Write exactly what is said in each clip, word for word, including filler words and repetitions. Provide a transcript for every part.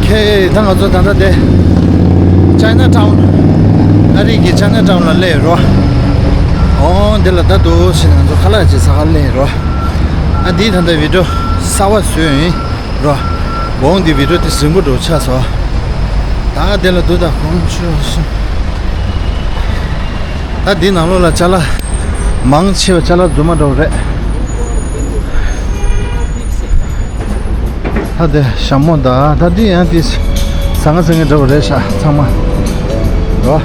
ཁེ། ད་ང་ཚོ་ད་ལྟ་དེ་ཅའི་ན་ཊའུན། ཨ་རི་གི་ཅའི་ན་ཊའུན་ལ་སླེབས་རོ། ཨོ་འདི་ལ་ད་འདུག་ཟེར་ང་ཚོ་ཁ་ལག་ཅིག་ཟ་ག་སླེབས་རོ། ཨ་འདི་ད་ལྟ་བི་ཌིའོ་གསར་པ་བཟོས་ཡིན་རོ། འོང་འདི་བི་ཌིའོ་དེ་རིང་པོ་འགྲོ་ཆགས་སོ། ད་དེ་ལ་འདུག་ད་གོང་ཆུ་སོ། ད་འདི་ནང་ལོགས་ལ་ཅ་ལག་མང་ཆེ་བ་ཅ་ལག་རྫུན་མ་འདྲ་བོ་རེད། ད་དེ་ཞྭ་མོ་ད་ད་འདི་ཡང་དེ་ཟ་ང་ཟ་ངེ་འདྲ་བོ་རེད་ཤག་ཚང་མ་རོ།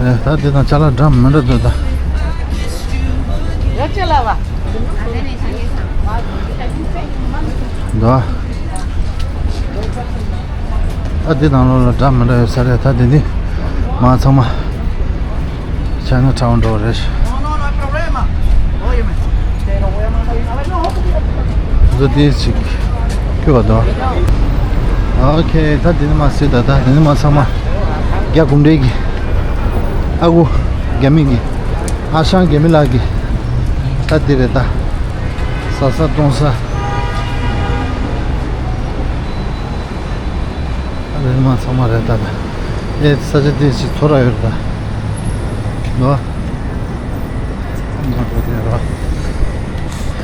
ཨེ་ད་དེ་དང་ཅ་ལག་འདྲ་མི་འདྲ་འདུག་ད། འདུག་ཨ། ད་འདི་ནང་ལོགས་ལ་འདྲ་མི་འདྲ་ཡོད་ས་རེད། ད་འདི་འདི་མ་ཚང་མ་ཅའི་ན་ཊའུན་འགྲོ་བ་རེད། བཟོ་དེ་ཅིག་སྐྱོ་བ་འདུག་ཨ། ཨོ་ཁེ། ད་འདི་ནི་མ་སྲིད་ད། ད་འདི་ནི་མ་ཚང་མ་རྒྱ་གུང་ཁྲན་གྱི་ཨ་ཁུ་རྒྱ་མི་གི་ཨ་ཞང་རྒྱ་མི་ལགས་ཀྱི་ད་འདི་རེད་ད། ཟ་ས་བཏུང་ས། ཨ་རེད་མ་ཚང་མ་རེད་ད། ད་ཨེ་ས་ཆ་དེ་ཞིག་ཚོ་ར་ཡོད་རེད་ད་ནོ།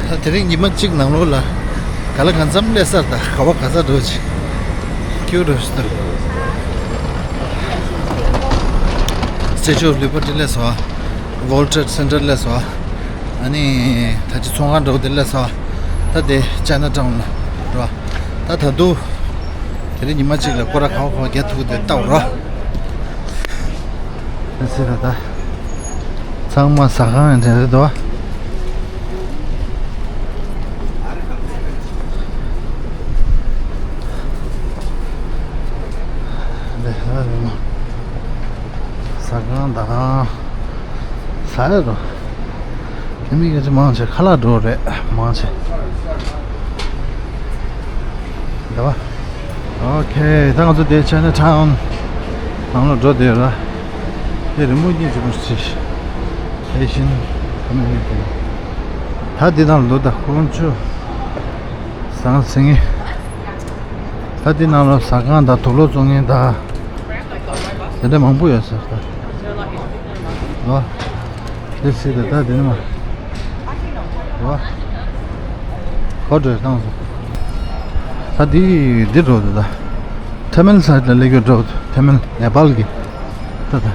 ད་དེ་རིང་ཉི་མ་གཅིག་ནང་ལོགས་ལ་ག་ལ་གང་འཚམ་སླེབས་ས་རེད་ད། ག་བ་ག་ས་འགྲོ་ཅིག་སྐྱོ་འགྲོ་ཞིག་ད། Statue of Liberty སླེབས་སོང་། World Trade Center སླེབས་སོང་། ཨ་ནི་ད་ཅི་ཚོང་ཁང་འགྲོ་དེ་སླེབས་སོང་། ད་དེ་ཅའི་ན་ཊའུན་ལ་འགྲོ། ད་ད་དུང་དེ་རིང་ཉི་མ་གཅིག་ལ་སྐོར་ར་ག་བ་ག་བ་རྒྱག་ཐུབ་དེ་ལྟ་རོགས། ད་ཟེར་ད་ད། ཚང་མ་ཟ་ཁང་ཡང་དེ་རེད་དོ། འདི་ཧ་རེད་མ། ཟ་ཁང་དང་ཟ་ཡ་རོ། དེ་མི་ག་ཚོད་མང་ཆེ་ཁ་ལག་འགྲོ་རེད་མང་ཆེ། འདི་བ། ཨོ་ཁེ། ད་ང་ཚོ་དེ་ཅའི་ན་ཊའུན་ནང་ལ་འགྲོ་བསྡད་ཡོད་ར། དེ་རི་མོ་གཉིས་ཅིག་མ་ཞིག་ཨེ་ཤིན་ཁོ་མི་ནི་ཊི། ད་འདི་ནང་ལ་འདུག་ད་ཁོང་ཚོ་ཟ་ང་ཟ་ངེ། ད་འདི་ནང་ལ་ཟ་ཁང་དང་དུག་ལོག་བཙོང་མཁན་དང་དེ་འདྲ་མང་པོ་ཡོད་ས་རེད་ད། ཨོ། འདི་སྲིད་དེ་ད་འདི་ནི་མ། ཨོ། གོ་འདྲ་བཏང་སོང་། ད་འདི་འདི་འགྲོ་འདུག་ད། ཐེ་མེལ་ས་ལ་སླེབས་ཡོད་འགྲོ་འདུག་ཐེ་མེལ་ནེ་པཱལ་གི། ད་ད།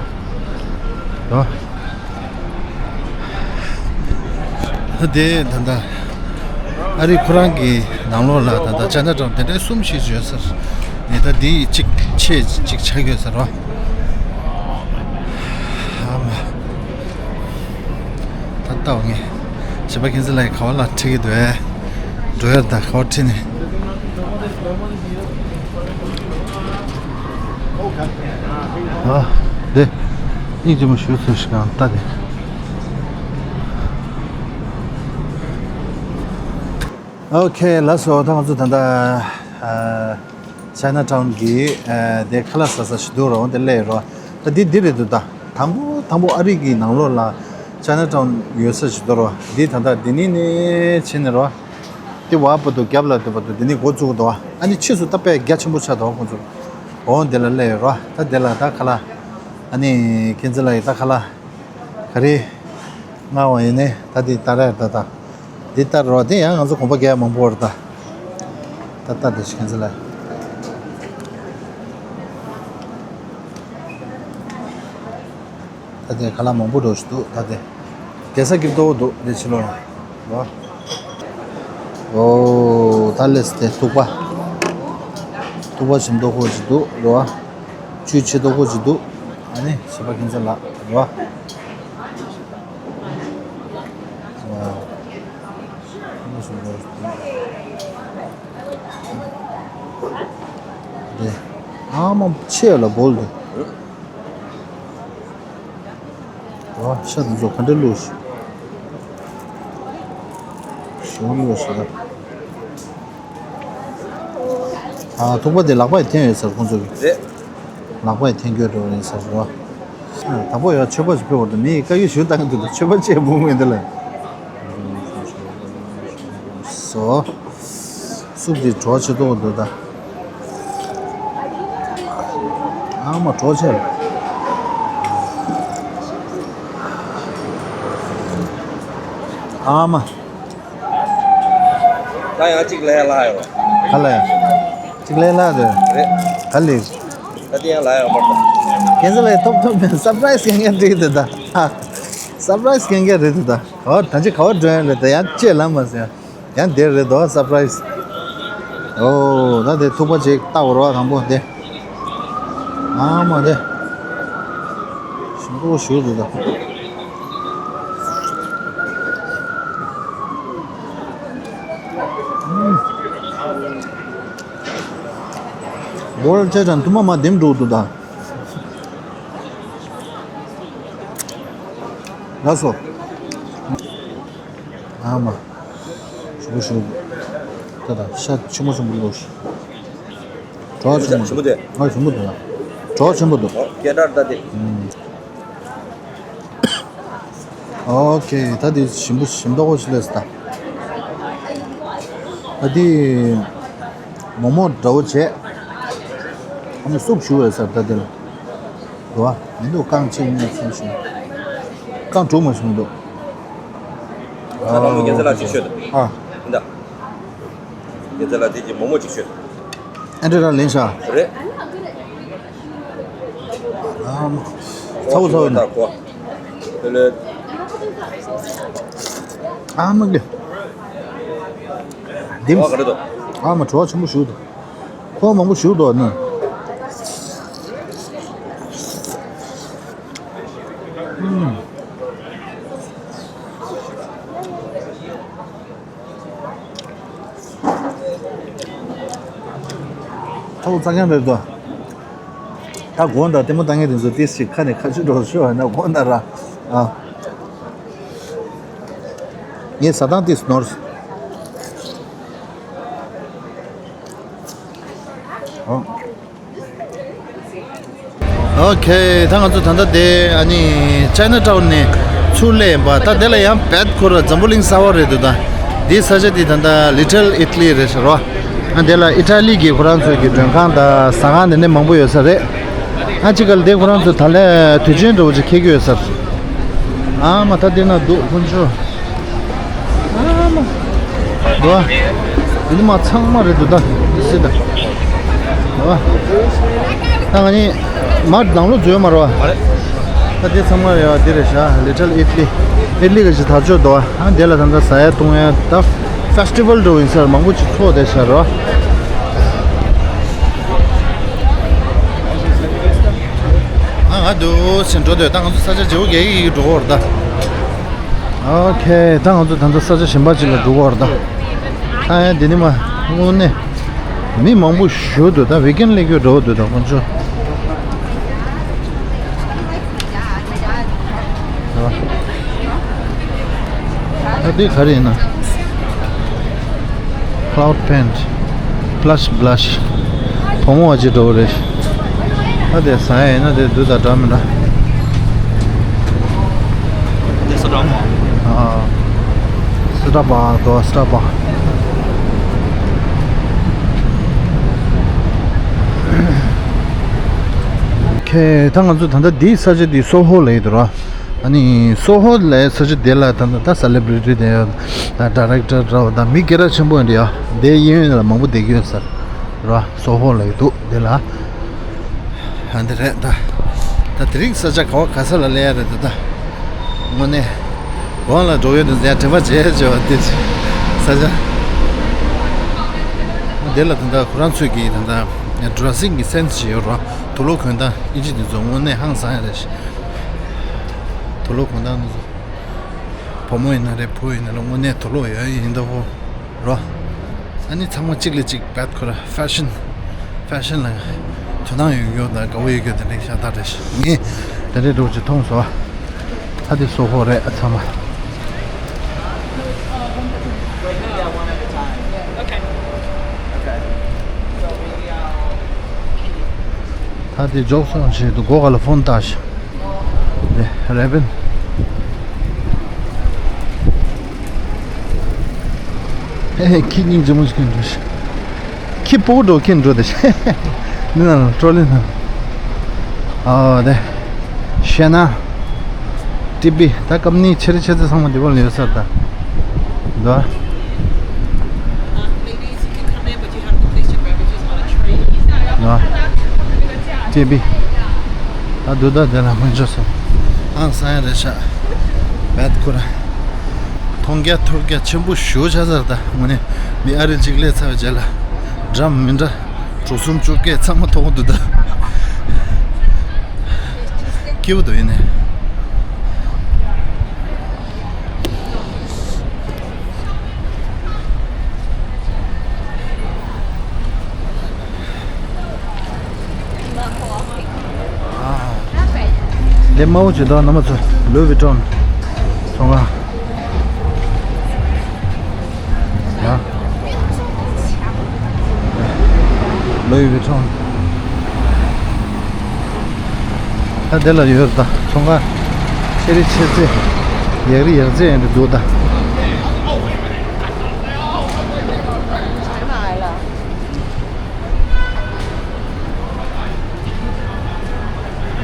ཨོ། ད་དེ་ད་ད། ཨ་རི་ཁོ་རང་གི་ནང་ལོགས་ལ་ད་ལྟ་ཅའི་ན་ཊའུན་དེ་འདྲའི་གསུམ་བཞི་ཡོད་ས་རེད། ངས་ད་འདི་གཅིག་ཆེ་གཅིག་ཆགས་ཡོད་ས་རེད་བ། ཨ་མ། ད་ལྟ་བ་ངས་བྱིས་པ་ཁྱེད་ཚོ་ལ་ག་བ་ལ་ཁྲིད་ཀྱི་འདུག་ཨེ། འགྲོ་ཡ་ད་ག་བ་ཁྲིད་ནས། ཨ་དེ་སྙིང་རྗེ་མོ་ཞུ་ཚུལ་ཞིག་གང་ལྟ་དེ། ཨོ་ཁེ། ལགས་སོ། ད་ང་ཚོ་ད་ལྟ་ཨ་ཅའི་ན་ཊའུན་གི་ཨ་དེ་ཁ་ལག་ཟ་ས་ཞིག་འདུག་རོ། དེ་སླེབས་རོ། ད་འདི་འདི་རེད་འདུག་ད། དང་པོ་དང་པོ་ཨ་རི་གི་ནང་ལོགས་ལ་ཅའི་ན་ཊའུན་ཡོད་ས་ཞིག་འདུག་རོ། འདི་ད་ལྟ་འདི་ནི་ནས་བྱས་ནས་རོ། དེ་བ་བར་དུ་རྒྱབ་ལ་དེ་བར་དུ་འདི་ནི་འགོ་བཙུགས་འདུག་ཨ་ནི་ཕྱིས་སུ་ད་དཔེ་རྒྱ་ཆེན་པོ་ཆགས་འདུག་ཁོང་ཚོ། འོ་འདི་ལ་སླེབས་ཡོད་རོ། ད་འདི་ལ་ད་ཁ་ལག་ཨ་ནི་ཁྱེད་ཚོ་ལ་ཡི་ད་ཁ་ལག་ག་རེ། མངར་བ་ཡིན་ནའི་ད་འདི་ལྟ་ར་ད་ད། འདི་ལྟ་རོ། དེ་ཡང་ང་ཚོ་གོམ་པ་རྒྱག་མང་པོ་རེད་ད། ད་ལྟ་འདི་ཤི་ཁན་ཚ་ལ། ད་དེ་ཁ་ལག་མང་པོ་འགྲོ་ཞིག་འདུག་ད་དེ་རྒྱལ་ས་སྐྱིད་པོ་འདུག་དེ་ཕྱི་ལོགས་ལ། འོ། ད་ལེས་དེ་ཐུག་པ། ཐུག་པ་ཞིམ་མདོག་ཁོ་ཞིག་འདུག་རོ། བཅུད་ཆེ་མདོག་ཁོ་ཞིག་འདུག་ཨ་ནི་བྱིས་པ་ཁྱེད་ཚོ་ལ་རོ། དེ་ཨ་མ་ཆེ་ལ་བོལ་དུ། ཨོ་ཤ་དེ་ཚོ་ག་འདྲ་བླུགས་ཤིག་ཞོ་བླུགས་ཤིག་ཨ་ཐུག་པ་དེ་ལག་པ་ཡི་འཐེན་ཡོད་ཟེར་ཁོང་ཚོ་གི། རེད། ལག་པ་ཡི་འཐེན་རྒྱུ་འགྲོ་རེད་ཟེར་རོ། དང་པོ་ཡང་མཆོད་པ་ཞིག་ཕུལ་བ་དང་མིའི་བཀའ་ཡིག་ཞུ་བཏང་གི་འདུག་མཆོད་པ་ཅེས་འབུལ་མི་འདི་ལ། སོ། སུབ་འདི་གྲོགས་ཆེ་ཏོག་འདུག་ད། ཨ་མ་གྲོགས་ཆེ། ཨ་མ། ད་ཡང་གཅིག་ལས་སླ་ཡོང་། ག་ལས། གཅིག་ལས་སླ་རེད། རེད། ག་ལས། ད་དེ་ཡང་ལ་ཡང་མར་ད། ཁྱེད་ཚོ་ལ་ཐོབ་ཐོབ་ནས་སར་པ་རའི་སི་གན་གན་རེད་དེ་ད། ཧ། སར་པ་རའི་སི་གན་གན་རེད་དེ་ད། ག་བ་ད་ཅི་ག་བ་འགྲོ་ཡང་རེད་ད་ཡང་ཅེས་ལ་མ་ཟེར། ཡང་དེ་རེད་དོ་སར་པ་རའི་སི། ཨོ་ད་དེ་ཐུག་པ་ཅིག་ལྟ་བར་བ་དང་པོ་དེ། ཨ་མ་དེ། ཞིམ་པོ་ཞུ་རེད་ད། ཨུམ། སྒོར་ཆ་ཅང་ཐུ་མ་མ་ལྡེམ་འགྲོ་འདུག་ད། ལགས་སོ། ཨ་མ། ཞུ་ཞུ། ད་ད་ཤ་ཆེན་མོ་ཆེན་པོ་ལོ་ཞུ། གྲོགས་ཆེན་པོ་ཆེན་པོ་དེ། འདུག་ཨ་ཆེན་པོ་འདུག་གྲོགས་ཆེན་པོ་འདུག་ཨོ་སྐད་གྲགས་ད་དེ། ཨུམ། ཨོ་ཁེ། ད་དེ་ཞིམ་པོ་ཞིམ་མདོག་པོ་ཞིག་སླེབས་སོང་ད། ད་དེ་མོག་མོག་འདྲ་བོ་བྱས། ཨ་ནི་སུབ་ཞུ་བས་ཟེར་ད་དེ་ལ། འགྲོ་བ་མི་འདུག་རྐང་གཅིག་གཉིས་གསུམ་བཞི། རྐང་དྲུག་མ་ཞིག་མི་འདུག་ད་ལ་མོ་རྒྱལ་ས་ལ་ཅིག་ཤོད་དང་། ཨ། ཡིན་ད། རྒྱལ་ས་ལ་དེ་གྱི་མོག་མོག་ཅིག་ཤོད་དང་། ཨ་འདྲ་ར་ལེན་ཤག་རེད། ཨ་མ། ཚ་བོ་ཚ་བོ་ཡིན། ད་གོ། དེ་ལས། ཨ་མ་གི། ལྡེམ། ཨ་ག་རེ་དོ། ཨ་མ་གྲོགས་ཆེན་པོ་ཞུ་དོ། ཁོ་མང་པོ་ཞུ་དོ་ནི། ཨུམ། ཐོག་རྩ་ཀྱང་རེད་དོ། ད་དགོང་དག་ལྟད་མོ་ལྟ་མཁན་དེ་ཚོ་ཏིས་ཞིག་ཁ་ནས་ཁ་ཆུ་འགྲོ་ཤོག་ན་དགོང་དག་ར། ཨ། ངས་ཟ་སྟངས་ཏིས་ནོར། ཨོ། ཨོ་ཁེ། ད་ང་ཚོ་ད་ལྟ་དེ་ཨ་ནི་ཅའི་ན་ཊའུན་ནས་ཚུར་སླེབས་ཡིན་པ། ད་དེ་ལ་ཡང་བེད་ཁོ་ར་འཛམ་བུ་གླིང་གསར་པ་རེད་འདུག་ད་འདིའི་ས་ཆ་འདི་ད་ལྟ་ལི་ཊལ་ཨི་ཊ་ལི་རེད་ཟེར་བ། ཨ་དེ་ལ་ཨི་ཊ་ལི་གི་ཁོ་རང་ཚོའི་གི་མགྲོན་ཁང་དང་ཟ་ཁང་དེ་འདྲ་མང་པོ་ཡོད་ས་རེད། ཨ་ཅི་ག་ལ་དེ་ཁོ་རང་ཚོ་ད་ལས་དུས་ཆེན་འདྲ་བོ་ཅིག་འཁེལ་གྱི་ཡོད་ས་རེད། ཨ་མ་ད་དེ་ན་འདུག་དཀོན་མཆོག་ཨ་མ། འདུག་ཨ། འདི་ནི་མ་ཚང་མ་རེད་འདུག་ད། འདི་སྲིད་ད། འདུག་ཨ། ད་ང་གཉིས་མར་ནང་ལོགས་འཛུལ་ཡོད་མ་རེད་བ། ད་འདི་ཚང་མ་རེད་བ། འདི་རེད་ཤག་ལི་ཊལ་ཨི་ཊ་ལི། ཨི་ཊ་ལི་ག་ཞིག་དར་ལྕོག་འདུག་ཨ། ཨ་འདི་ལ་ད་ལྟ་ཟ་ཡ་བཏུང་ཡ་ད་ཕེ་སི་ཊི་བལ་འགྲོ་ཡིན་ས་རེད། མང་པོ་ཅིག་ཚོགས་བསྡད་ཤག་རེད་བ། ཨ་ང་འདུག་སེ་འགྲོ་འདོད། ད་ང་ཚོ་ས་ཆ་བརྗེ་པོ་རྒྱག་གི་འགྲོ་གི་ཡོད་རེད་ད། ཨོ་ཁེ། ད་ང་ཚོ་ད་ལྟ་ས་ཆ་གཞན་པ་ཅིག་ལ་འགྲོ་གི་ཡོད་རེད་ད། ཨ་ཡ་འདི་ནི་མ་དངོས་གནས་མི་མང་པོ་ཞེ་པོ་འདུག་ད་ཝིག་ཨེན་སླེབས་ཀྱི་འགྲོ་འདུག་ད་ཁོང་ཚོ། ད་འདི་ག་རེ་ཡིན་ན། Cloud paint, blush, blush. བུ་མོ་བ་ཅིག་འགྲོ་གི་རེད། ད་དེ་ཟ་ཡ་ཡིན་ན་དེ་འདུག་ད་འདྲ་མི་འདྲ། དེ་སུ་འདྲ་མོ། ཨ། སི་ཏྲ་བ་དོ་སི་ཏྲ་བ། ཁེ། ད་ང་ཚོ་ད་ལྟ་འདིའི་ས་ཆ་འདི་སོ་ཧོ་ལབ་ཀྱི་འདུག་ར། ཨ་ནི་སོ་ཧོ་ལབ་ས་ཆ་དེ་ལ་ད་ལྟ་ད་སེ་ལེ་བྷི་རི་ཊི་དེ་ད་ཌའི་རེག་ཊར་འདྲ་བོ་དང་མི་སྐད་གྲགས་ཆེན་པོ་ཡིན་འདྲ་ཡ་དེ་གཡས་གཡོན་ལ་མང་པོ་བསྡད་ཀྱི་ཡོད་ས་ར། སོ་ཧོ་ལབ་ཀྱི་འདུག་དེ་ལ། ཨ་འདི་རེད་ད། ད་དེ་རིང་ས་ཆ་ག་བ་ག་ས་ལ་སླེབས་ཡ་རེད་ད་ད། དངོས་གནས། གོང་ལ་འགྲོ་ཡོད་དུ་ཟེར་དྲན་པ་བྱས་བྱས་པ་དེ་ས་ཆ། དེ་ལ་ད་ལྟ་ཁོ་རང་ཚོས་ཀྱི་ད་ལྟ་ཌེ་རེ་སིང་གི་སེན་སི་ཞིག་ཡོད་ར། དུག་ལོག་གོན་སྟངས་ཨིན་ཇི་དེ་ཚོ་དངོས་གནས་ཧང་སང་ཡ་རེད་ཤག་དུག་ལོག་གོན་སྟངས་དེ་ཚོ། བུ་མོ་ཡིན་ན་རེད་བུ་ཡིན་ན་རེད་དངོས་གནས་དུག་ལོག་ཡོད་ཡིན་ད་ཧོ། རོ། ཨ་ནི་ཚང་མ་གཅིག་ལས་གཅིག་བེད་ཁོ་ར་ཕེ་ཤན། ཕེ་ཤན་ལ་དོ་སྣང་ཡོད་རྒྱུ་དང་དགའ་བོ་ཡོད་རྒྱུ་དེ་འདྲ་ཤ་སྟག་རེད་ཤག་ངས་དེ་འདྲའི་འདྲ་བོ་ཅིག་མཐོང་སོང་། ད་དེ་སོ་ཧོ་རེད་ཨ་ཚང་མ། ད་དེ་འཇོག་སོང་ཞེས་འདུག་སྒོ་ཁ་ལ་ཕོན་བཏགས་ཤག་རེ་བན། ཨེ་ཁྱི་སྙིང་རྗེ་མོ་ཞིག་གིན་འགྲོ་ཤི། ཁྱི་སྤོ་འགྲོ་གིན་འགྲོ་དེ་ཤི། འདི་ན་ཀྲོ་ལི་ན། ཨོ་དེ། ཤེ་ན། ཏི་བི་ད་ཀམ་ནི་ཆེ་རི་ཆེ་ཚེ་ཚང་མ་འདི་བོ་ལ་ཡོད་ས་ད། འདུག་ཨ། ལ། ཅེ་བི། ད་འདུག་ད་དེ་ལ་མི་འཇོག་སོང་། ཨང་སང་ཡ་རེད་ཤག་བད་ཁོ་ར། མཐོང་རྒྱ་ཐོས་རྒྱ་ཆེན་པོ་ཞུ་བྱ་ཟེར་ད་དངོས་གནས་མི་ཨ་རི་གཅིག་སླེབས་ཚར་བའི་རྗེས་ལ། འདྲ་མི་འདྲ། གྲོ་གསུམ་བཅོ་བརྒྱད་ཚང་མ་མཐོང་འདུག་ད། སྐྱིད་པོ་འདུག་ཡིན་ནའི། ལས་མང་པོ་བྱེད་དོ་རྣམ་པ་ཚོ། ལུའི་ཝི་ཊོན་ཚོང་ཁང་། ཡ། ལུའི་ཝི་ཊོན། ད་དེ་ལ་ཡོད་ད་ཚོང་ཁང་། ཆེ་རི་ཆེ་ཚེ། ཡག་རི་ཡག་ཚེ་ཡང་འདི་འདུག་ད།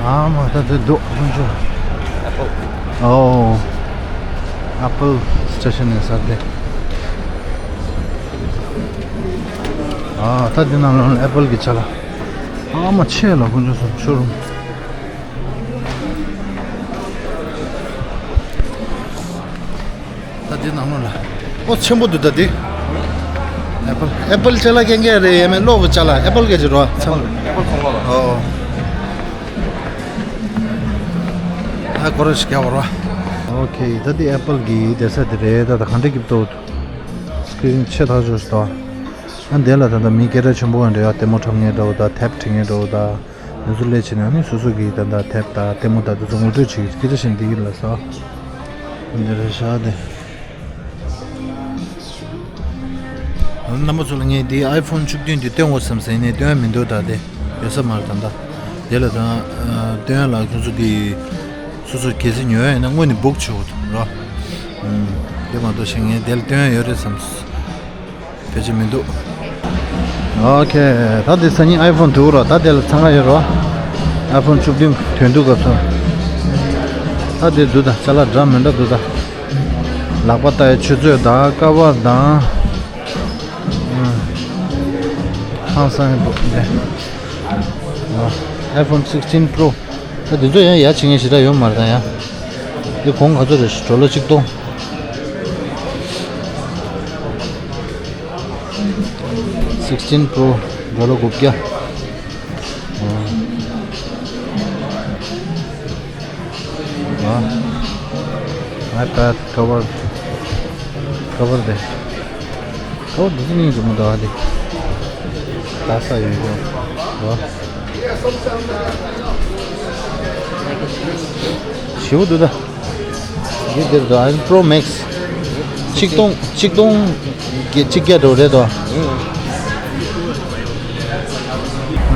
ཨ་མ་ད་དེ་འདུག་ཁོང་ཚོ། ཨོ། ཨེ་པལ་སི་ཊེ་ཤན་ནས་ས་དེ། ཨ་ད་འདི་ནང་ལོགས་ལ་ཨེ་པལ་གྱི་ཆ་ལ། ཨ་མ་ཆེ་ལ་ཁོང་ཚོ་སོང་ཤོ་རུམ། ད་འདི་ནང་ལོགས་ལ། ཨོ་ཆེན་པོ་འདུག་ད་འདི། ཨེ་པལ་ཨེ་པལ་ཅ་ལག་གན་གན་རེད་ཡས་མེད་གློག་གི་ཅ་ལག་ཨེ་པལ་གན་གྱི་རོ། ཨེ་པལ་ཨེ་པལ་ཚོང་ལོགས་ལ། ཨོ། ད་གོ་ར་ཞིག་རྒྱག་བར་བ། ཨོ་ཁེ། ད་འདི་ཨེ་པལ་གི་བསྡད་ས་དེ་རེད། ད་ད་གང་འདྲ་གི་ཏོ། སི་ཀི་རིན་ཆེ་ཐག་ཆོད་ཞིག་ཏོ། ཨ་འདི་ལ་ད་ད་མི་སྐད་གྲགས་ཆེན་པོ་འདྲ་ཡ་ལྟད་མོ་འཁྲབ་མཁན་འདྲ་བོ་ད་ཐེབ་འབྲི་མཁན་འདྲ་བོ་ད། འདི་ཚོ་སླེབས་བྱས་ནས་ནི་སོ་སོ་གི་ད་ད་ཐེབ་ད་ལྟད་མོ་ད་དེ་ཚོ་ངོ་སྤྲོད་བྱེད་ཀྱི་སྐད་ཆ་བཤད་འདི་གི་ལ་ས། འདི་རེད་ཤག་དེ། རྣམ་པ་ཚོ་ལ་ངས་འདི་ཨའི་ཕོན་བཅུ་བདུན་འདི་སྟོན་དགོས་བསམ་ཟིན་ནས་སྟོན་ཡ་མི་འདུག་ད་དེ་ཡོད་ས་མ་རེད་ད་ད། དེ་ལ་ད་སྟོན་ཡ་ལ་ཁྱོད་ཚོ་འདི་སོ་སོ་གལ་སྲིད་ཉོ་ཡ་ཡིན་ན་སྔོན་ནས་བུག་བྱེད་དགོས་འདུག་རོ། ཨུམ། དེ་མ་གཏོགས་ཤིང་ངས་དེ་ལ་སྟོན་ཡ་ཡོད་རེད་བསམ། ཕལ་ཆེར་མི་འདུག་ཨོ་ཁེ། ད་འདི་སང་ཉིན་ཨའི་ཕོན་ཐུག་རོ། ད་དེ་ལ་འཚང་ཁ་ཡོད་རོ། ཨའི་ཕོན་བཅུ་བདུན་ཐོན་དུས་སྐབས་སུ། ད་དེ་འདུག་ད་ཅ་ལག་འདྲ་མི་འདྲ་འདུག་ད། ལག་པ་ལྟ་ཡའི་ཆུ་ཚོད་དང་ཀ་བར་དང་། ཧང་སང་འདུག་འདི། ཨའི་ཕོན་sixteen Pro། ད་འདི་ཚོ་ཡང་ཡ་བྱེད་མཁན་ཞེ་དྲག་ཡོད་མ་རེད་ད་ཡ། འདི་གོང་ག་ཚོད་རེད། ཌོ་ལར་ཆིག་སྟོང་། sixteen Pro ཌོ་ལར་དགུ་བརྒྱ། ཨ། ཨའི་པེཌ་ཀ་བར། ཀ་བར་དེ། ཀ་བར་དེ་ཚོ་སྙིང་རྗེ་མོ་འདུག་ཨ་དེ། ལྟ་ས་ཡོད་ཀྱང་། ཨ། ཞེ་པོ་འདུག་ད། འདི་འདིར་འདུག་ཨ་པོ་རོ་མེག་སི། ཆིག་སྟོང་ཆིག་སྟོང་གི་གཅིག་བརྒྱ་འགྲོ་རེད་དོ།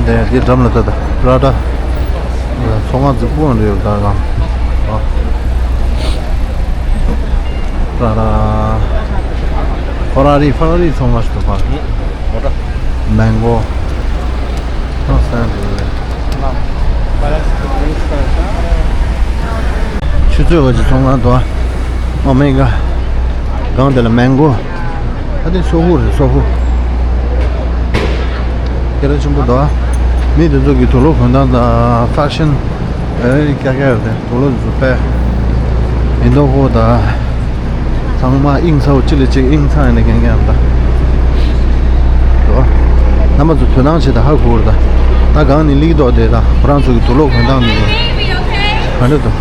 འདི་འདི་འགྲམ་ལ་ད་ད་པྲ་ཌ། ཚོང་ཁང་རྫིག་པོ་འདྲ་ཡོད་ད་གང་། པྲ་ཌ། ཕེ་ར་རི་ཕེ་ར་རི་ཚོང་ཁང་ཞིག་འདུག་པ། མེང་གོ། ཨ་སེམས་པ་རེད། ཆུ་ཚོད་བར་གྱི་ཚོང་ཁང་དུ། ཨོ་མེ་ག། སྒང་དེ་ལ་མེང་གོ། ཨ་དེ་སོ་ཧུ་རེད་སོ་ཧུ། སྐད་གྲགས་ཆེན་པོ་འདུག་མི་དེ་ཚོ་གི་དུག་ལོག་གོན་སྟངས་དང་ཕེ་ཤན། ཨེ་རིག་ཀྱག་ཀྱག་ཡོད་རེད། དུག་ལོག་དེ་ཚོ་དཔེ། མི་མདོག་ཁོག་དང་། ཚང་མ་དབྱིངས་ཚ་བོ་གཅིག་ལས་གཅིག་དབྱིངས་ཚ་ཡིན་ན་མཁན་མཁན་ཡང་ད། དོ། རྣམ་པ་ཚོ་དོ་སྣང་བྱེད་དང་ཧ་གོ་རེད་ད། ད་གང་ནས་ལིག་ཏོག་དེ་དང་ཁོ་རང་ཚོ་གི་དུག་ལོག་གོན་སྟངས་དེ་ཚོ། ག་འདྲ་འདུག་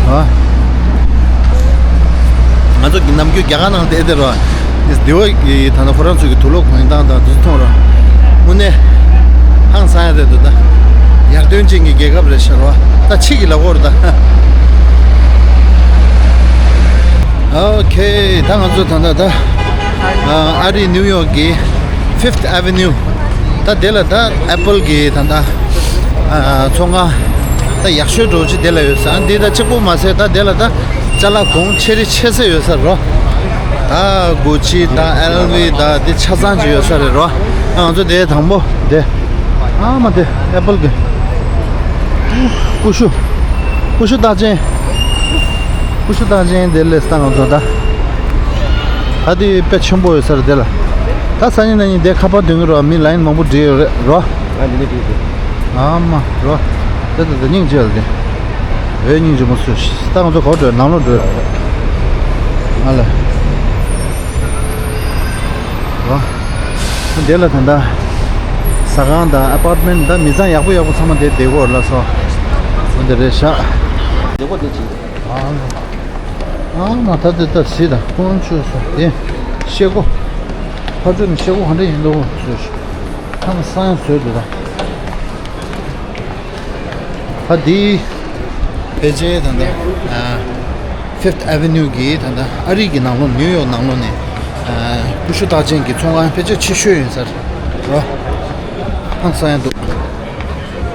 ཨ། ང་ཚོ་གི་ནམ་རྒྱུན་རྒྱ་གར་ནང་བསྡད་དེ་རོ། སྡེ་བ་གི་ད་ལྟ་ཁོ་རང་ཚོ་གི་དུག་ལོག་གོན་སྟངས་དང་དུ་མཐོང་རོ། དངོས་གནས་ཧང་སང་ཡ་རེད་འདུག་ད། ཡར་ཐོན་ཅན་གྱི་རྒྱལ་ཁབ་རེད་ཤག་རོ། ད་ཕྱི་གི་ལ་འོར་ད། ཨོ་ཁེ། ད་ང་ཚོ་ད་ལྟ་ད། ཨ་རི་ནིའུ་ཡོག་གི་Fifth Avenue། ད་དེ་ལ་ད་ཨེ་པལ་གྱི་ད་ད་ཨ་ཚོང་ཁང་ད་ཡག་ཤོས་འདྲ་བོ་ཅིག་དེ་ལ་ཡོད་ས། འདི་ད་གཅིག་པོ་མ་ཟད་ད་དེ་ལ་ད་ཅ་ལག་གོང་ཆེ་རིགས་ཆེ་ས་ཡོད་ས་རོ། ད་གུ་ཅི་ད་ཨེལ་ཝི་ད་དེ་ཆ་ཚང་ཅིག་ཡོད་ས་རེད་རོ། ང་ཚོ་དེ་དང་པོ་དེ་ཨ་མ་དེ་ཨེ་པལ་གྱི་ཀུ་ཤུ། ཀུ་ཤུ་རྟགས་ཅན། ཀུ་ཤུ་རྟགས་ཅན་དེ་ལས་ད་ང་ཚོ་ད། ད་དེ་དཔེ་ཆེན་པོ་ཡོད་ས་རེད་དེ་ལ། ད་སང་ཉིན་གནངས་ཉིན་དེ་ཁ་པར་འདོན་གྱི་རོགས། མི་ལའིན་མང་པོ་བྲིས་ཡོད་རེད་རོ། ཨ་འདི་ནས་བྲིས་ཏེ། ཨ་མ་རོ། དེ་ད་དེ་སྙིང་རྗེ་ལ་དེ། འོས་སྙིང་རྗེ་མོ་སུ་ཞིག་ད་ང་ཚོ་ག་པར་འགྲོ། ནང་ལོགས་འགྲོ། ང་ལ། རོ། དེ་ལ་ད་ལྟ་ཟ་ཁང་དང་ཨ་པར་ཊི་མེན་ཊི་དང་མི་ཚང་ཡག་པོ་ཡག་པོ་ཚང་མ་དེ་བསྡད་ཀྱི་ཡོད་རེད་ལགས་སོ། འོ་འདི་རེད་ཤག་བདེ་པོ་དེ་ཅིག་ཨ་ཨ་མ་ད་དེ་ད་གཟིགས་དང་དཀོན་མཆོག་གསུམ་དེ་ཤེལ་སྒོ། ཕར་ཕྱོགས་ནས་ཤེལ་སྒོ་ག་འདྲ་ཡིན་འདུག་ཟེར་ཞིག་ཐང་སང་བཟོས་འདུག་ད། ད་འདི་ཕལ་ཆེར་ད་ལྟ་ཨ་Fifth Avenue གི་ད་ལྟ་ཨ་རི་གི་ནང་ལོགས། ནིའུ་ཡོག་ནང་ལོགས་ནས་ཨ་ཀུ་ཤུ་རྟགས་ཅན་གྱི་ཚོང་ཁང་ཕལ་ཆེར་ཆེ་ཤོས་ཡིན་ས་རེད་རོ། ཧང་སང་ཡང་འདུག་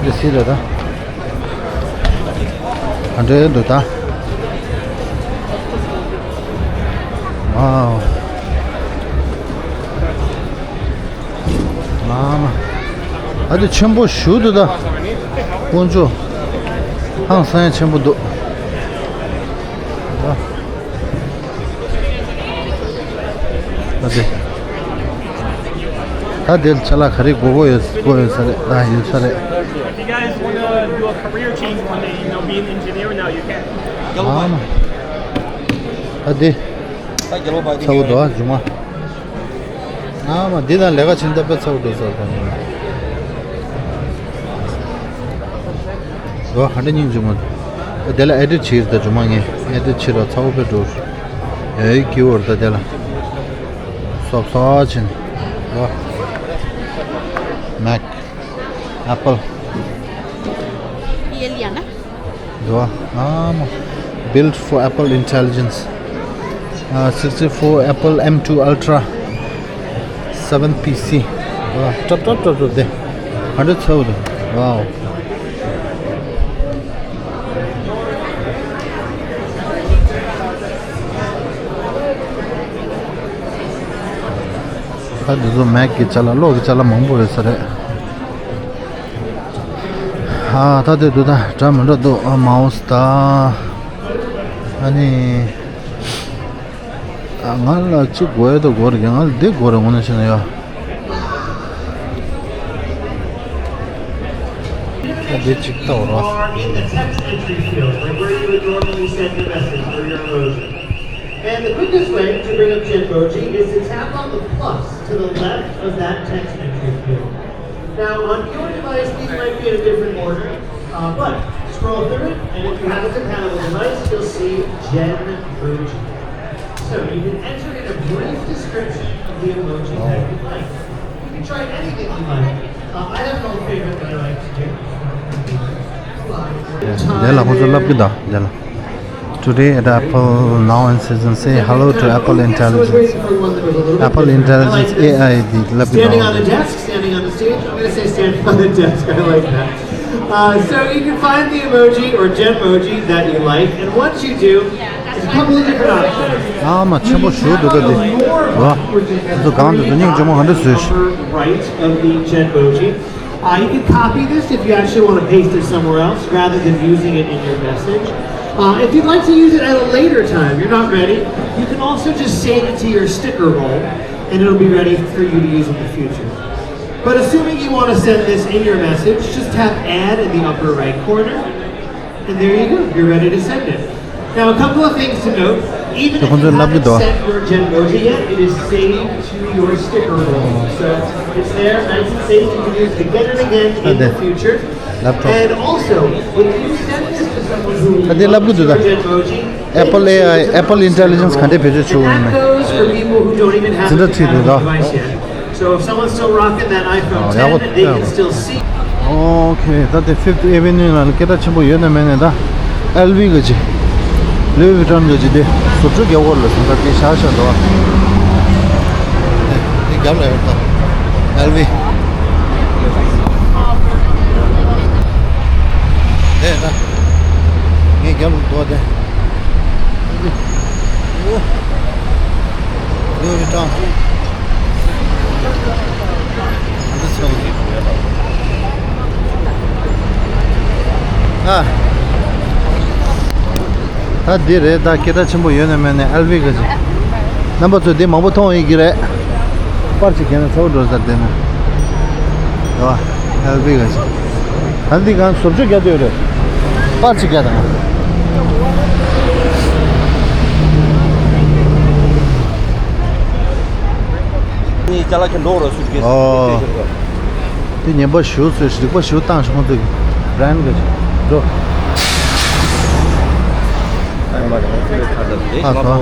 འདི་སི་རེད་ད། ག་འདྲ་འདུག་ད། ཝའོ། མ་མ། ཨ་དེ་ཆེན་པོ་ཞེ་པོ་འདུག་ད། དཀོན་མཆོག་ཧང་སང་ཡ་ཆེན་པོ་འདུག་ཨ་དེ། ད་དེ་ལ་ཅ་ལག་ག་རེ་དགོས་དགོས་ཡོད་དགོས་ཡོད་ས་རེད། ད་ཡོད་ས་རེད། If you guys want to do a career change one day, you know, be an engineer now, you can. མ་མ། ཨ་དེ། ཚ་བོ་འདུག་ཨ་ཇུ་མ། ཨ་མ་འདི་དང་ལས་ཀ་བྱེད་ན་དཔེ་ཚ་བོ་འགྲོ་ས་དང་། འོ་ཧ་འདྲ་སྙིང་རྗེ་མོ། འོ་དེ་ལ་ཨེ་ཌིཊ་བྱེད་ད་ཇུ་མ། ངས་ཨེ་ཌིཊ་བྱེད་རོགས། ཚ་བོ་དཔེ་འགྲོ། ཨེ་ཀི་ཝར་ད་དེ་ལ་སོབ་སོ་ཕྱིན། འོ་མེག་ཨེ་པལ། འདུག་ཨ། ཨ་མ། Built for Apple Intelligence. Uh, sixty-four Apple M two Ultra, seven P C. འདུག་ཨ། ཀྲབ་ཀྲབ་ཀྲབ་ཀྲབ་དེ། ག་འདྲ་ཚ་བོ་འདུག་ཝའོ། ད་འདི་ཚོ་མེག་གི་ཅ་ལག་གློག་གི་ཅ་ལག་མང་པོ་ཡོད་ས་རེད། ཨ་ད་དེ་འདུག་ད་འདྲ་མི་འདྲ་འདུག་ཨ་མའོ་སི་ད། ཨ་ནི། ཨ་ང་ལ་གཅིག་དགོས་ཡ་ད་དགོས་རེད། ང་ལ་འདི་དགོས་རེད་དངོས་གནས་བཤད་ན་ཡ། ཨ་འདི་གཅིག་ལྟ་བར་བ། And the quickest way to bring up Genboji is to tap on the plus to the left of that text entry field. Now, on your device, these might be in a different order, uh, but scroll through it, and if you have a compatible device, you'll see Genboji. So you can enter in a brief description of the emoji that you'd like. You can try anything you like. Uh, I have an old favorite that I like to do. དེ་ལ་ཁོ་ཚོ་ལབ་ཀྱི་འདུག་དེ་ལ། Today at Apple Now in Season, say hello to Apple Intelligence. Apple Intelligence A I དེ་ལབ་ཀྱི་འདུག Standing on the desk, standing on the stage. I'm going to say standing on the desk. I like that. Uh, so you can find the emoji or Genmoji that you like, and once you do, there's a couple of different options. ཨ་མ་ཆེན་པོ་ཞེ་པོ་འདུག་ད་འདི། ཝ། ཁོ་ཚོ་གང་དུ་འདུག་སྙིང་རྗེ་མོ་ག་འདྲ་བཟོས་ཤག Upper right of the Genmoji. Uh, you can copy this if you actually want to paste it somewhere else rather than using it in your message. Uh, if you'd like to use it at a later time, you're not ready, you can also just save it to your sticker roll, and it'll be ready for you to use in the future. But assuming you want to send this in your message, just tap add in the upper right corner. And there you go, you're ready to send it. Now, a couple of things to note. Even if you haven't sent your Genmoji yet, it is saved to your sticker roll. So it's there, nice and safe. You can use it again and again in the future. And also, if you send this to someone who loves your Genmoji, Apple A I, Apple Intelligence ག་འདྲས་བེད་སྤྱོད་བྱེད་དགོས་མིན་ན། That goes for people who don't even have a compatible device yet. So if someone's still rocking that iPhone ten, they can still see. Okay, ད་དེ་Fifth Avenue ལ་སྐད་གྲགས་ཆེན་པོ་ཡོད་ན་མེད་ན་ད་ཨེལ་ཝི་གི་ཅིག Louis Vuitton གི་ཅིག་དེ་བཟོ་སྐྲུན་རྒྱག་གི་ཡོད་རེད་ལ། སོང་ཙང་དེ་བཞག་བཞག་འདུག་ཨ། དེ་རྒྱབ་ལ་ཡོད་ད་ཨེལ་ཝི། འོ་དེ། འོ། འདི་རི་ཀྲང་། འདི་ཚོ། ཨ། ད་འདི་རེད། ད་སྐད་གྲགས་ཆེན་པོ་ཡོད་ནས་མེད་ནས་ཨེལ་ཝི་ག་ཅིག་རྣམ་པ་ཚོས་འདི་མང་པོ་མཐོང་ཡོད་ཀྱི་རེད། པར་ཅིག་བརྒྱབ་ན་ཚ་བོ་འགྲོ་ས་བསྡད་ན། ཨེལ་ཝི་ག་ཅིག་ད་འདི་གང་བཟོ་བཅོས་རྒྱག་འདོད་རེད། པར་ཅིག་རྒྱག་དང་། ནི་ཅ་ལག་གི་འགྲོ་རོགས་སུ་གེ་ཨོ། དེ་ཉན་པ་ཞུ་ཚོས་རིག་པ་ཞུ་བཏང་ཞུ་ཁོང་ཚོས་བྷ་རན་གི་འགྲོ། ཨ་ཚོ།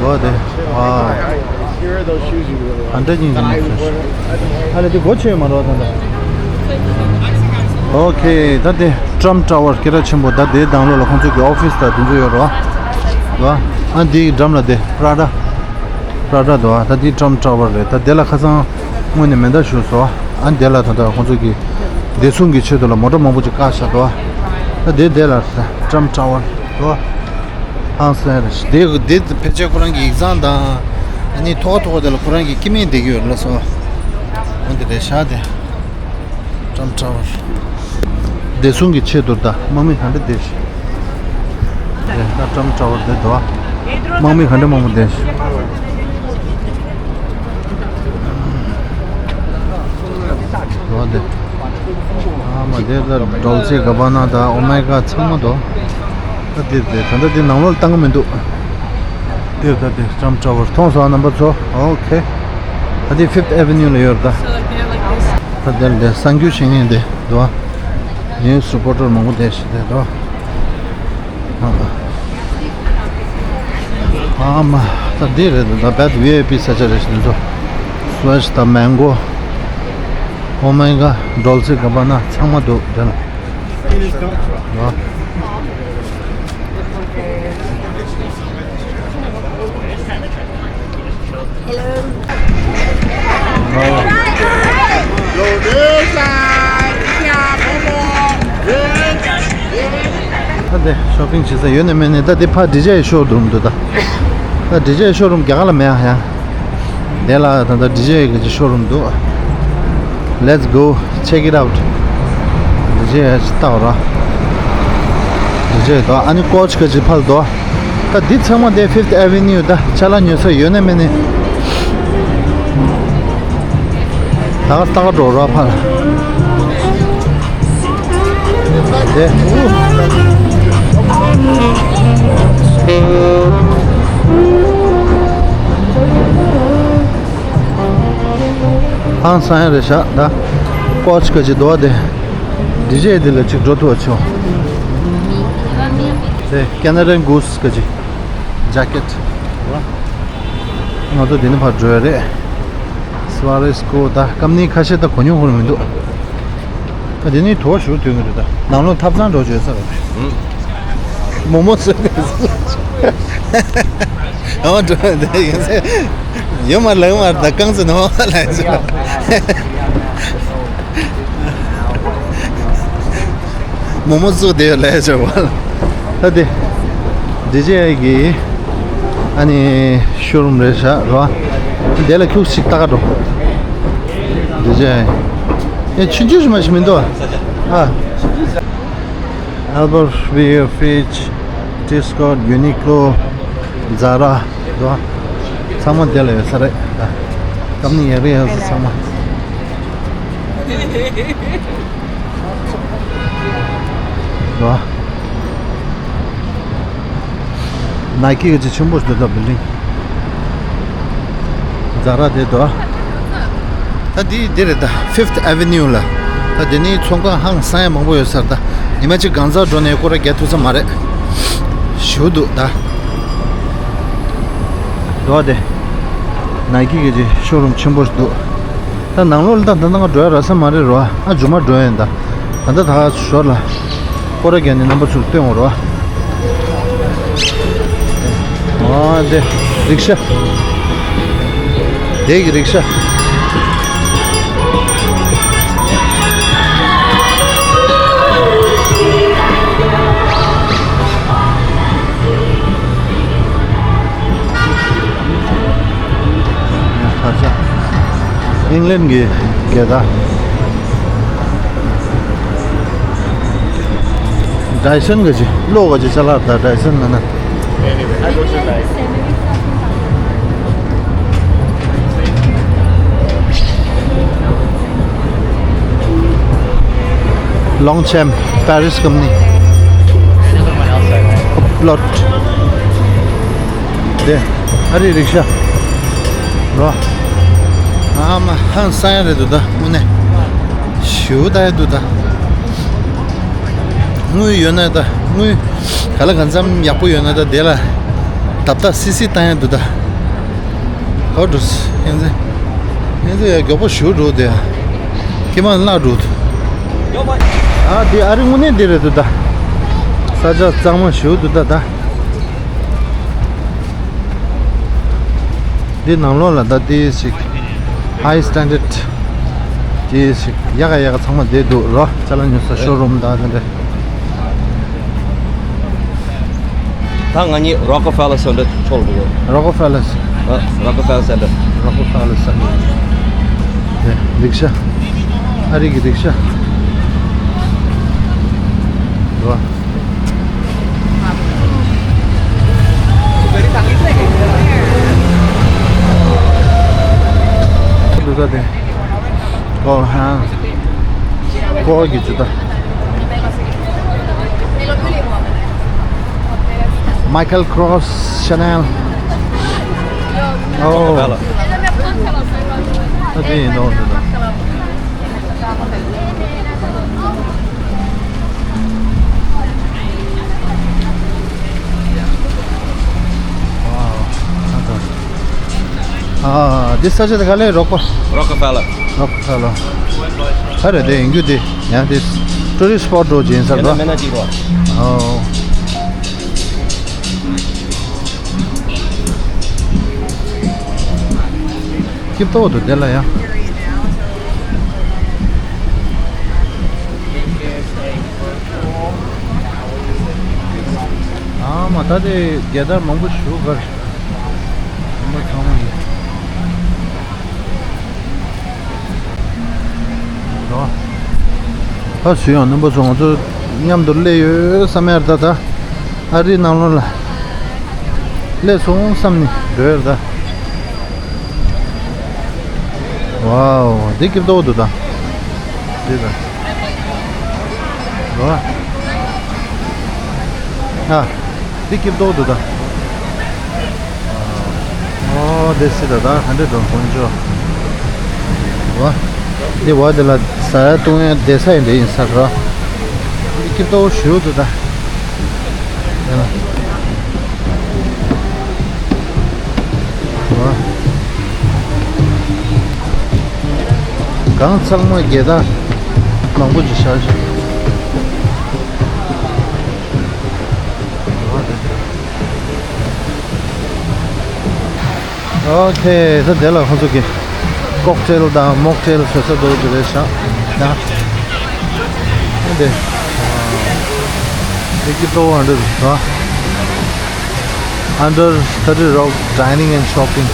འོ་དེ། ཨ། Here are those shoes you really want. ཨ་འདྲ་ཉིན་གྱི་མི་ཚོས། ཨ་ལེ་དེ་སྒོ་ཕྱེ་མ་རོགས་ད་ད། ཨོ་ཁེ། ད་དེ་ཊམ་ཊ་ཝར་སྐད་གྲགས་ཆེན་པོ། ད་དེའི་ནང་ལོགས་ལ་ཁོང་ཚོ་གི་ཨོ་ཕི་སི་དང་དེ་ཚོ་ཡོད་རོ། རོ། ཨ་འདིའི་འགྲམ་ལ་དེ་པྲ་ཌ། པྲ་ཌ་འདུག་ཨ། ད་འདི་ཊམ་ཊ་ཝར་རེད། ད་དེ་ལ་ཁ་སང་དངོས་གནས་མེ་མདའ་གཞུས་སོ། ཨ་དེ་ལ་ད་ལྟ་ཁོང་ཚོ་གི་བདེ་སྲུང་གི་ཆེད་དུ་ལ་མོ་ཊ་མང་པོ་ཅིག་བཀག་བཞག་འདུག་ཨ། ད་དེ་དེ་ལ་ཊམ་ཊ་ཝར་འདུག་ཨ། ཧང་སང་རེད། དེ་དེ་ཕལ་ཆེར་ཁོ་རང་གི་ཡིག་ཚང་དང་། ཨ་ནི་ཐོག་ཐོག་དེ་ལ་ཁོ་རང་གི་སྐྱེ་དམན་བསྡད་ཀྱི་ཡོད་ལ་སོ། འོ་འདི་རེད་ཤག་དེ། ཊམ་ཊ་ཝར། བདེ་སྲུང་གི་ཆེད་དུ་ད་དམག་མི་ག་འདྲ་བསྡད་ཤག་དེ་ད་ཊམ་ཊ་ཝར་དེ་འདུག་དམག་མི་ག་འདྲ་མང་པོ་བསྡད་ཤག་འདུག་དེ། ཨ་མ་དེ་ད་ཌོལ་ཆེ་ག་བ་ན་ད་ཨོ་མེ་ག་ཚང་མ་འདུག་ད་དེ་དེ་ད་ལྟ་དེ་ནང་ལོགས་བཏང་གི་མི་འདུག་དེ་ད་དེ་ཊམ་ཊ་ཝར་མཐོང་སོང་ཨ་རྣམ་པ་ཚོ། ཨོ་ཁེ། ད་དེ་ཕིཕ་ཨེ་ཝེ་ནིའུ་ལ་ཡོད་རེད་ད། ད་དེར་འདི་གསར་འགྱུར་བྱེད་མཁན་འདི་འདུག་ངའི་སུ་པོར་ཊར་མང་པོ་བསྡད་ཤག་དེ་འདུག་ཨ་མ། ད་འདི་རེད་འདུག་ད་བེད་ཝི་ཨའི་པི་ས་ཆ་རེད་ཤག་འདི་ཚོ། སུ་ཝེ་ཤི་དང་མེང་གོ། ཨོ་མེ་ག། ཌོལ་ཆེ་ག་བ་ན་ཚང་མ་འདུག་དེ་ལ། འདུག་ད་དེ་ཤོ་པིང་བྱེད་ས་ཡོད་ནི་མེད་ནི། ད་དེ་ཕ་ཌི་ཇེ་ཡི་ཤོ་རུམ་འདུག་ད་ད་ཌི་ཇེ་ཡི་ཤོ་རུམ་རྒྱ་གར་ལ་མེད་ཨ་ཡ། དེ་ལ་ད་ད་ཌི་ཇེ་ཡི་གི་ཅིག་ཤོ་རུམ་འདུག Let's go check it out. ཌི་ཇེ་ཡི་ཅིག་ལྟ་བ་ར། ཌི་ཇེ་ཡི་དོ། ཨ་ནི་ཀོ་ཆི་ག་ཅིག་ཕར་ལ་དོ། ད་འདི་ཚང་མ་དེ་ཕིཕ་ཨེ་ཝེ་ནིའུ་ད་ཅ་ལག་ཉོ་ས་ཡོད་ནི་མེད་ནི། ད་ག་ལྟ་ག་འགྲོ་ར་ཕར། དེ། ཧང་སང་ཡ་རེད་ཤག་ད་ཀོ་ཆི་ག་ཅིག་འདུག་བ་དེ། ཌི་ཇེ་ཡི་དེ་ལ་ཅིག་འགྲོ་ཐུབ་པ་བྱུང་། དེ་ཀེ་ན་རན་གུ་སི་ག་ཅིག་ཇེ་ཀེཊ། ང་ཚོ་དེ་ནས་ཕར་འགྲོ་ཡ་རེད། སི་བ་རེ་སི་ཀོ་ད་ཀམ་ནི་ཁ་ཤས་ད་གོ་མྱོང་ཁོ་རང་མི་འདུག་ད་དེ་ནས་དོ་ཞུ་དུས་ངེས་རེད་ད། ནང་ལོགས་ཐབ་ཚང་འགྲོ་བྱོས་ས་རེད། མོག་མོག་བཟོས་ནས། ཨ་འགྲོ་ཡ་ཡིན་ས། ཡོད་མ་ལག་མ་ད་རྐང་ཚོ་ནང་ལ་ཡིན་ས། མོག་མོག་བཙུགས་བསྡད་ཡོད་ལས་བྱ་བ། ད་དེ། ཌི་ཇེ་ཡི་གི། ཨ་ནི་ཤོ་རུམ་རེད་ཤག་རོ། དེ་ལ་ཁྱུག་ཞིག་ལྟ་ག་འགྲོ། ཌི་ཇེ་ཡི། ཨེ་ཆུང་ཆུང་ཞིག་མ་ཞིག་མི་འདུག་ཨ། ཨལ་བར་བྷི་ཡོ་ཕིཇ། ཊི་སི་ཀོཊ། ཡུ་ནི་ཀློ། ཛ་ར། འདུག་ཨ། ཚང་མ་དེ་ལ་ཡོད་ས་རེད་ད། ཀམ་ནི་ཡག་རེད་ཡག་ས་ཚང་མ། ནའི་ཀི་གི་ཅིག་ཆེན་པོ་ཞིག་འདུག་ད་བིལ་ཌིང་། ཛ་ར་དེ་འདུག་ད་འདི་འདི་རེད་ད། ཕིཕ་ཨེ་ཝེ་ནིའུ་ལ། ད་དེ་ནི་ཚོང་ཁང་ཧང་སང་ཡ་མང་པོ་ཡོད་ས་རེད་ད། ཉི་མ་གཅིག་གང་ཟག་འགྲོ་ནས་སྐོར་ར་རྒྱག་ཐུབ་ས་མ་རེད། ཞེ་པོ་འདུག་ད། འདུག་དེ། ནའི་ཀི་གི་ཅིག་ཤོ་རུམ་ཆེན་པོ་ཞིག་འདུག་ད་ནང་ལོགས་ལ་ད་ད་ནང་འགྲོ་ཡ་རག་ས་མ་རེད་རོ། ཨ་མཇུག་མ་འགྲོ་ཡ་ཡིན་ད། ད་ལྟ་ད་ཞོར་ལ་སྐོར་ར་རྒྱག་ནས་རྣམ་པ་ཚོར་སྟོན་འོང་རོ། ཨ་དེ་རིག་ཤ། དེ་གི་རིག་ཤ། ལེན་གྱི་རྒྱལ་དར། ཌའི་སོན་གྱི་ཅི་ལོ་ག་ཅི་ཅ་ལག་དང་ཌའི་སོན་ན་ན། ལོང་ཆེམ། པེ་རིས་ཀམ་ནི། པློཊ། དེ། ཨ་རི་རིག་ཤ། རོ། ཨ་མ་ཧང་སང་ཡ་རེད་འདུག་ད་དངོས་གནས། ཞུ་ད་ཡ་འདུག་ད། དངུལ་ཡོད་ན་ད་དངུལ་ག་ལ་གང་འཚམ་ཡག་པོ་ཡོད་ན་ད་དེ་ལ་བརྡབ་བརྡབ་སི་སི་བཏང་ཡ་འདུག་ད། ཧོ་འགྲོ། ཡང་ཚེ། ཡང་ཚེ་ཡ་མགྱོགས་པོ་ཞུ་འགྲོ་དེ། ཀྱེ་མ་ལ་འགྲོ། ཨ་དེ་ཨ་རི་དངོས་གནས་དེ་རེད་འདུག་ད། ས་ཆ་གཙང་མ་ཞུ་འདུག་ད་ད། འདི་ནང་ལོགས་ལ་ད་ཏི་ཞིག་ཧའི་སི་ཊེན་ཌར་ཌི་ཏི་ཞིག་ཡག་ག་ཡག་ག་ཚང་མ་བསྡད་འདུག་རོ། ཅ་ལག་ཉོ་ས་ཤོ་རུམ་དང་དེ་འདྲ། ད་ང་གཉིས་རོ་ཀེ་ཕེ་ལར་སེན་ཊར་ཕྱོགས་འགྲོ་གི། རོ་ཀེ་ཕེ་ལར། ཨ། རོ་ཀེ་ཕེ་ལར་སེན་ཊར། རོ་ཀེ་ཕེ་ལར་སེན་ཊར། དེ་རིག་ཤ། ཨ་རི་གི་རིག་ཤ། རོ། འདུག་ས་དེ། ཀོལ་ཧ། ཀོལ་གྱི་ཇུ་ད། Michael Kors, Chanel. ཨོ། ད་དེ་ཡིན་ནོ་འདི་ད། ཨ། འདི་ས་ཆ་དེ་ག་ལེ་རོ་ཀེ་ཕེ་ལར། རོ་ཀེ་ཕེ་ལར། ག་རེ་དེ་ཡིན་རྒྱུ་དེ་ཡང་དེ་ཊུ་རི་སི་ཊི་སི་པོ་ཊི་འགྲོ་བྱེད་ས་རེད་པ། མེད་ན་ཅིག་རོ། ཨོ། སྐྱིད་པོ་འདུག་དེ་ལ་ཡང་། ཨ་མ་ད་དེ་རྒྱལ་དར་མང་པོ་ཞུ་གར། རྣམ་པ་ཚང་མ་ཡིན། ད་སུ་ཡང་རྣམ་པ་ཚོ་ང་ཚོ་མཉམ་དུ་སླེབས་ཡོད་བསམ་ཡར་ད་ད། ཨ་རིའི་ནང་ལོགས་ལ་སླེབས་སོང་བསམ་ནས་འགྲོ་ཡར་ད། ཝའོ། འདི་སྐྱིད་པོ་འདུག་ད། འདི་ད། ཝ། ཨ། འདི་སྐྱིད་པོ་འདུག་ད། ཨོ། འདི་སི་ད་ད་ག་འདྲ་འདུག་དཀོན་མཆོག་ཝ། འདི་ཝ་འདི་ལ་ཟ་ཡ་བཏུང་ཡ་བསྡད་ས་ཡིན་འདི་ཡིན་ས་ར། འདི་སྐྱིད་པོ་ཞུ་འདུག་ད། ཡ་ལ། གང་ཚང་མ་རྒྱལ་དར་མང་པོ་ཅིག་བཞག་ཤག་ཨོ་ཁེ། ད་དེ་ལ་ཁོང་ཚོ་གི་ཀོག་ཊེལ་དང་མོག་ཊེལ་བཟོ་ས་འདུག་དེ་རེད་ཤག་ཡ། འདི། འདི་ཀི་ཏོ་འདི་རེད། Under Thirty Rock Dining and Shopping.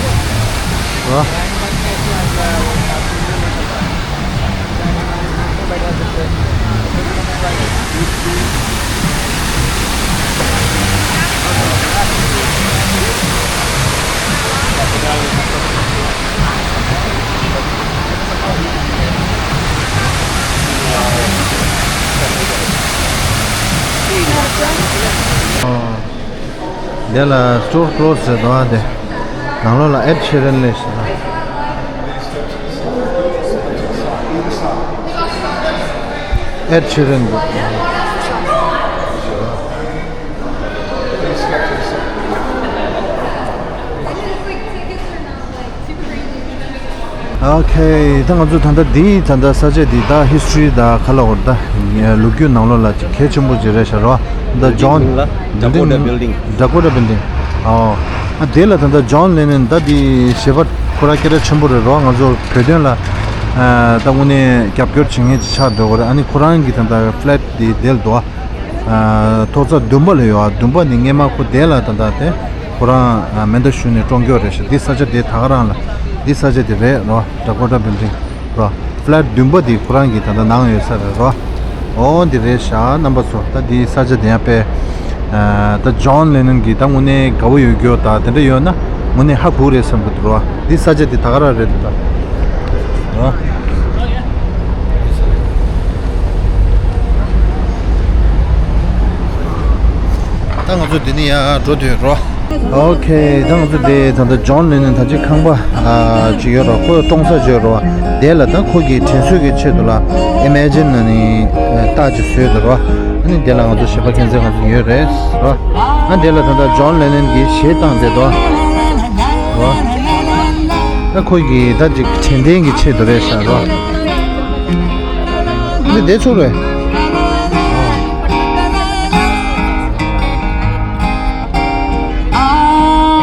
འདི་ལ་store close་ཟེར་འདུག་ཨ། དེ་ནང་ལོགས་ལ་Ed Sheeran་ལས་ཟེར། Ed Sheeran། ཨོ་ཁེ། ད་ང་ཚོ་ད་ལྟ་འདི་ད་ལྟ་ས་ཆ་འདི་ད་ཧི་སི་ཊོ་རི་ད་ག་ལ་འོར་ད་ལོ་རྒྱུས་ནང་ལོགས་ལ་ཅིག་གལ་ཆེན་པོ་ཅིག་རེད་ཤག་རོ། ད་ཇོན་Building་ལ་Dakota Building། Dakota Building། ཨོ། ཨ་དེ་ལ་ད་ལྟ་ཇོན་ལེ་ནན་ད་འདི་གཞས་པ་ཁོ་རང་སྐད་གྲགས་ཆེན་པོ་རེད་རོ། ང་ཚོ་བོད་དོན་ལ་ཨ་ད་དངོས་གནས་རྒྱབ་སྐྱོར་བྱེད་མཁན་ཅིག་ཆགས་འགྲོ་གི་རེད། ཨ་ནི་ཁོ་རང་གི་ད་ལྟ་ཕི་ལེག་འདི་དེ་ལ་འདུག་ཨ། ཨ་ཐོག་ཚད་བདུན་པ་ལ་ཡོད་ཨ། བདུན་པ་ནི་སྔས་མ་ཁོ་དེ་ལ་ད་ལྟ་དེ་ཁོ་རང་ཨ་མེ་མདའ་གཞུས་ནས་བཀྲོངས་ཀྱོག་རེད་ཤག་འདི་ས་ཆ་དེ་ད་ག་རང་ལ་ འདི་ས་ཆ་དེ་རེད་རོ། Dakota Building རོ། Flat བདུན་པ་དེ་ཁོ་རང་གི་ད་ལྟ་ནང་ཡོད་ས་རེད་རོ། འོ་འདི་རེད་ཤག་རྣམ་པ་ཚོ། ད་འདི་ས་ཆ་དེ་ཡང་དཔེ་ཨ་ད་John Lennon གི་ད་དངོས་གནས་དགའ་བོ་ཡོད་རྒྱུ་ད་དེ་འདྲ་ཡོད་ན་དངོས་གནས་ཧ་གོ་རེད་བསམ་གི་འདུག་རོ། འདི་ས་ཆ་དེ་ད་ག་རང་རེད་འདུག་ད་རོ། ད་ང་ཚོ་འདི་ནས་ཡར་འགྲོ་འདོད་རོ། ཨོ་ཁེ། ད་ང་ཚོ་འདི་ད་ལྟ་John Lennon ད་ཅི་ཁང་པ་ཨ་ཅིག་ཡོད་རོ། ཁོ་གཏོང་ས་ཅིག་ཡོད་རོ། དེ་ལ་ད་ཁོ་གི་དྲན་གསོ་གི་ཆེད་དུ་ལ་Imagine ནི་རྟགས་ཅིག་བཟོས་འདུག་རོ། ཨ་ནི་དེ་ལ་ང་ཚོ་གཞས་པ་ཁྱེད་ཚོ་ང་ཚོ་ཡོད་རེད་རོ། ཨ་དེ་ལ་ད་ལྟ་John Lennon གི་གཞས་བཏང་བསྡད་འདུག་རོ། ད་ཁོ་གི་ད་ཅིག་དྲན་རྟེན་གྱི་ཆེད་དུ་རེད་ཤག་རོ། འདི་བསྡད་ཆོག་རེད།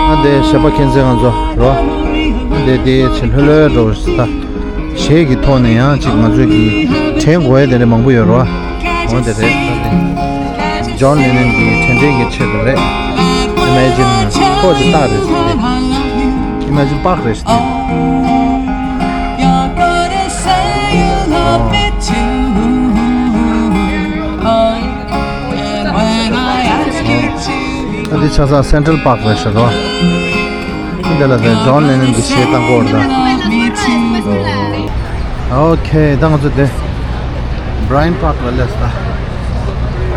ཨ་འདི་གཞས་པ་མཁྱེན་བརྩེ་ང་ཚོ་རོ། ཨ་འདི་འདི་ཆེ་ལྷོད་ལྷོད་འགྲོ་ཤག་གཞས་ཀྱི་ཐོག་ནས་ཡང་ཅིག་ང་ཚོས་ཀྱི་དྲན་དགོས་ཡ་དེ་འདྲ་མང་པོ་ཡོད་རོ། འོ་དེ་རེད། ད་དེ་John Lennon གྱི་དྲན་རྟེན་གྱི་ཆེད་དུ་རེད། Imagine ཁོ་ཅིག་རྟགས་རེད་ཟེར་ཏེ། Imagine Park རེད་ཟེར་ཏེ། ད་འདི་ཆ་ཚང་Central Park རེད་ཤག་རོ། འདི་ལ་དེ་John Lennon གྱི་གཞས་བཏང་གོ་ར་ད། ཨོ་ཁེ། ད་ང་ཚོ་དེ་Bryant Park ལ་སླེབས་ད།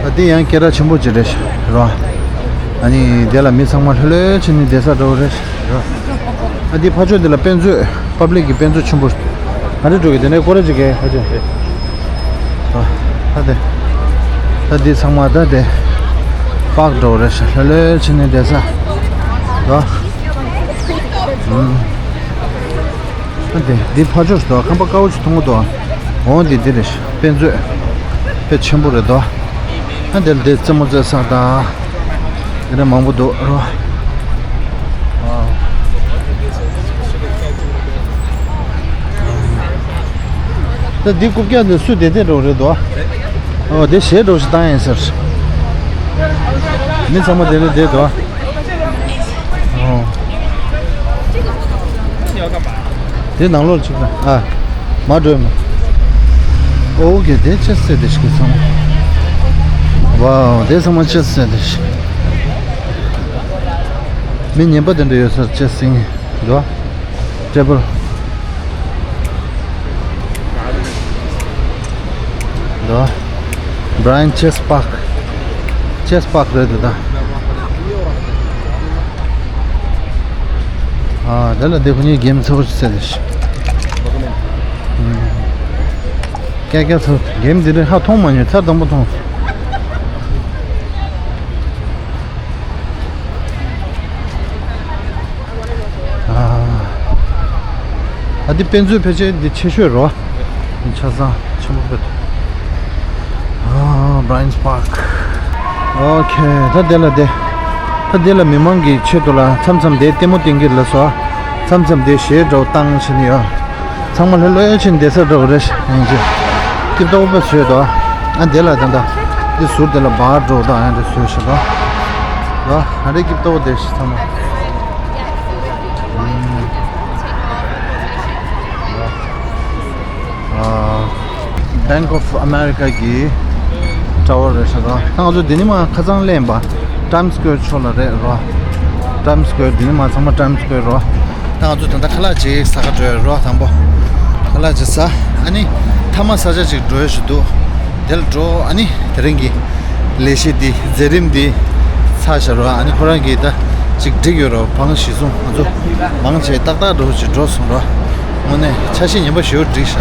ད་འདི་ཡང་སྐད་གྲགས་ཆེན་པོ་ཅིག་རེད་ཤག་རོ། ཨ་ནི་དེ་ལ་མི་ཚང་མ་ལྷོད་ལྷོད་བྱས་ནས་བསྡད་ས་འདྲ་བོ་རེད་ཤག་རོ། ཨ་འདི་ཕར་ཕྱོགས་འདི་ལ་དཔེ་མཛོད། Public གི་དཔེ་མཛོད་ཆེན་པོ། ང་རེ་འགྲོ་གི་དེ་ནས་སྐོར་ར་ཅིག་གས་ཧ་ཅང་། ཨ་ད་དེ། ད་འདི་ཚང་མ་ད་དེ། Park འགྲོ་རེད་ཤག་ལྷོད་ལྷོད་བྱས་ནས་བསྡད་ས། ད། ཨུམ། ཨ་དེ་འདི་ཕར་ཕྱོགས་སུ་ཁང་པ་དཀར་པོ་ཅིག་མཐོང་གི་འདུག་འོ་འདི་འདི་རེད། དཔེ་མཛོད་དཔེ་ཆེན་པོ་རེད་དོ། ཨ་འདིར་འདི་རྩེད་མོ་རྩེ་ས་དང་། འདི་འདྲ་མང་པོ་འདུག་རོ། ད་འདི་རྐུབ་བཀྱག་འདི་སུ་བསྡད་བསྡད་འགྲོ་རེད་དོ། ཨོ་འདི་གཞས་འདྲ་ཞིག་བཏང་ཡིན་ཟེར། མི་ཚང་མ་འདི་ནས་བསྡད་འདུག་ཨོ། དེ་ནང་ལོགས་ཅིག་ལ་ཨ། མ་འགྲོ་མ། ཨོ་གེ་དེ་ཅི་ཟེར་དེ་ཞིག་ཚང་མ། ཝའོ་དེ་ཚང་མ་ཅི་ཟེར་དེ་ཞིག་མི་ངན་པ་དེ་འདྲ་ཡོད་ས་ཅི་ཟེར་ངེས་འདུག་ཨ། ཊེ་བལ། འདུག་ཨ། Bryant Chase Park། Chase Park རེད་འདུག་ད། ཨ་དེ་ལ་དེ་ཁོ་གཉིས་གེམ་ཚ་པོ་ཅིག་རྩེ་དེ་ཤི། ཀྱ་ཀྱ་ཚ། གེམ་འདི་རིགས་ཧ་མཐོང་མ་མྱོང་། ཚར་དང་པོ་མཐོང་སོང་། ཨ། ཨ་འདི་དཔེ་མཛོད་ཕལ་ཆེར་འདི་ཆེ་ཤོས་རོ། ཆ་ཚང་ཆེན་པོ་དཔེ། ཨ། Bryant Park། ཨོ་ཁེ། ད་དེ་ལ་དེ། ད་དེ་ལ་མི་མང་གི་ཆེད་དུ་ལ་མཚམས་མཚམས་དེ་ལྟད་མོ་བསྟན་གྱི་ལ་སོ། མཚམས་མཚམས་དེ་གཞས་འདྲ་བོ་བཏང་བྱས་ནས་ཡོད། ཚང་མ་ལྷོད་ལྷོད་བྱས་ནས་བསྡད་ས་འདྲ་བོ་རེད་ཤག་ཡིན་གྱི། སྐྱིད་པོ་བོ་བཟོས་འདུག་ཨ་འདི་ལ་ད་ལྟ་འདི་ཟུར་དེ་ལ་བར་འགྲོ་དང་ཡང་འདྲ་བཟོས་ཤག་ད། ཡ་ཨ་རེ་སྐྱིད་པོ་བོ་བསྡད་ཤག་ཚང་མ། ཨ། Bank of America གི་ཊ་ཝར་རེད་ཤག་ད། ད་ང་ཚོ་འདི་ནས་མར་ཁ་སང་གླེང་པ་Times Square ཕྱོགས་ལ་རེད་རོ། Times Square འདི་ནས་མར་ཚང་མ་Times Square རོ། ད་ང་ཚོ་ད་ལྟ་ཁ་ལག་ཅིག་ཟ་ག་འགྲོ་ཡ་རོ། དང་པོ་ཁ་ལག་ཅིག་ཟ། ཨ་ནི་མཐའ་མ་ས་ཆ་ཅིག་འགྲོ་ཡ་ཞིག་འདུག་དེ་ལ་འགྲོ། ཨ་ནི་དེ་རིང་གི་ལས་གཞི་འདི་མཛད་རིམ་འདི་ཚར་ཤག་རོ། ཨ་ནི་ཁོ་རང་གིས་ད་ཅིག་འགྲིག་ཡོད་རོ། བང་གཞི་བཟུང་། ང་ཚོ་མང་ཆེ་ཏག་ཏག་འགྲོ་ཅིག་འགྲོ་སོང་རོ། དངོས་གནས་ཆ་ཤས་ངན་པ་ཞེ་པོ་འགྲིག་ཤག་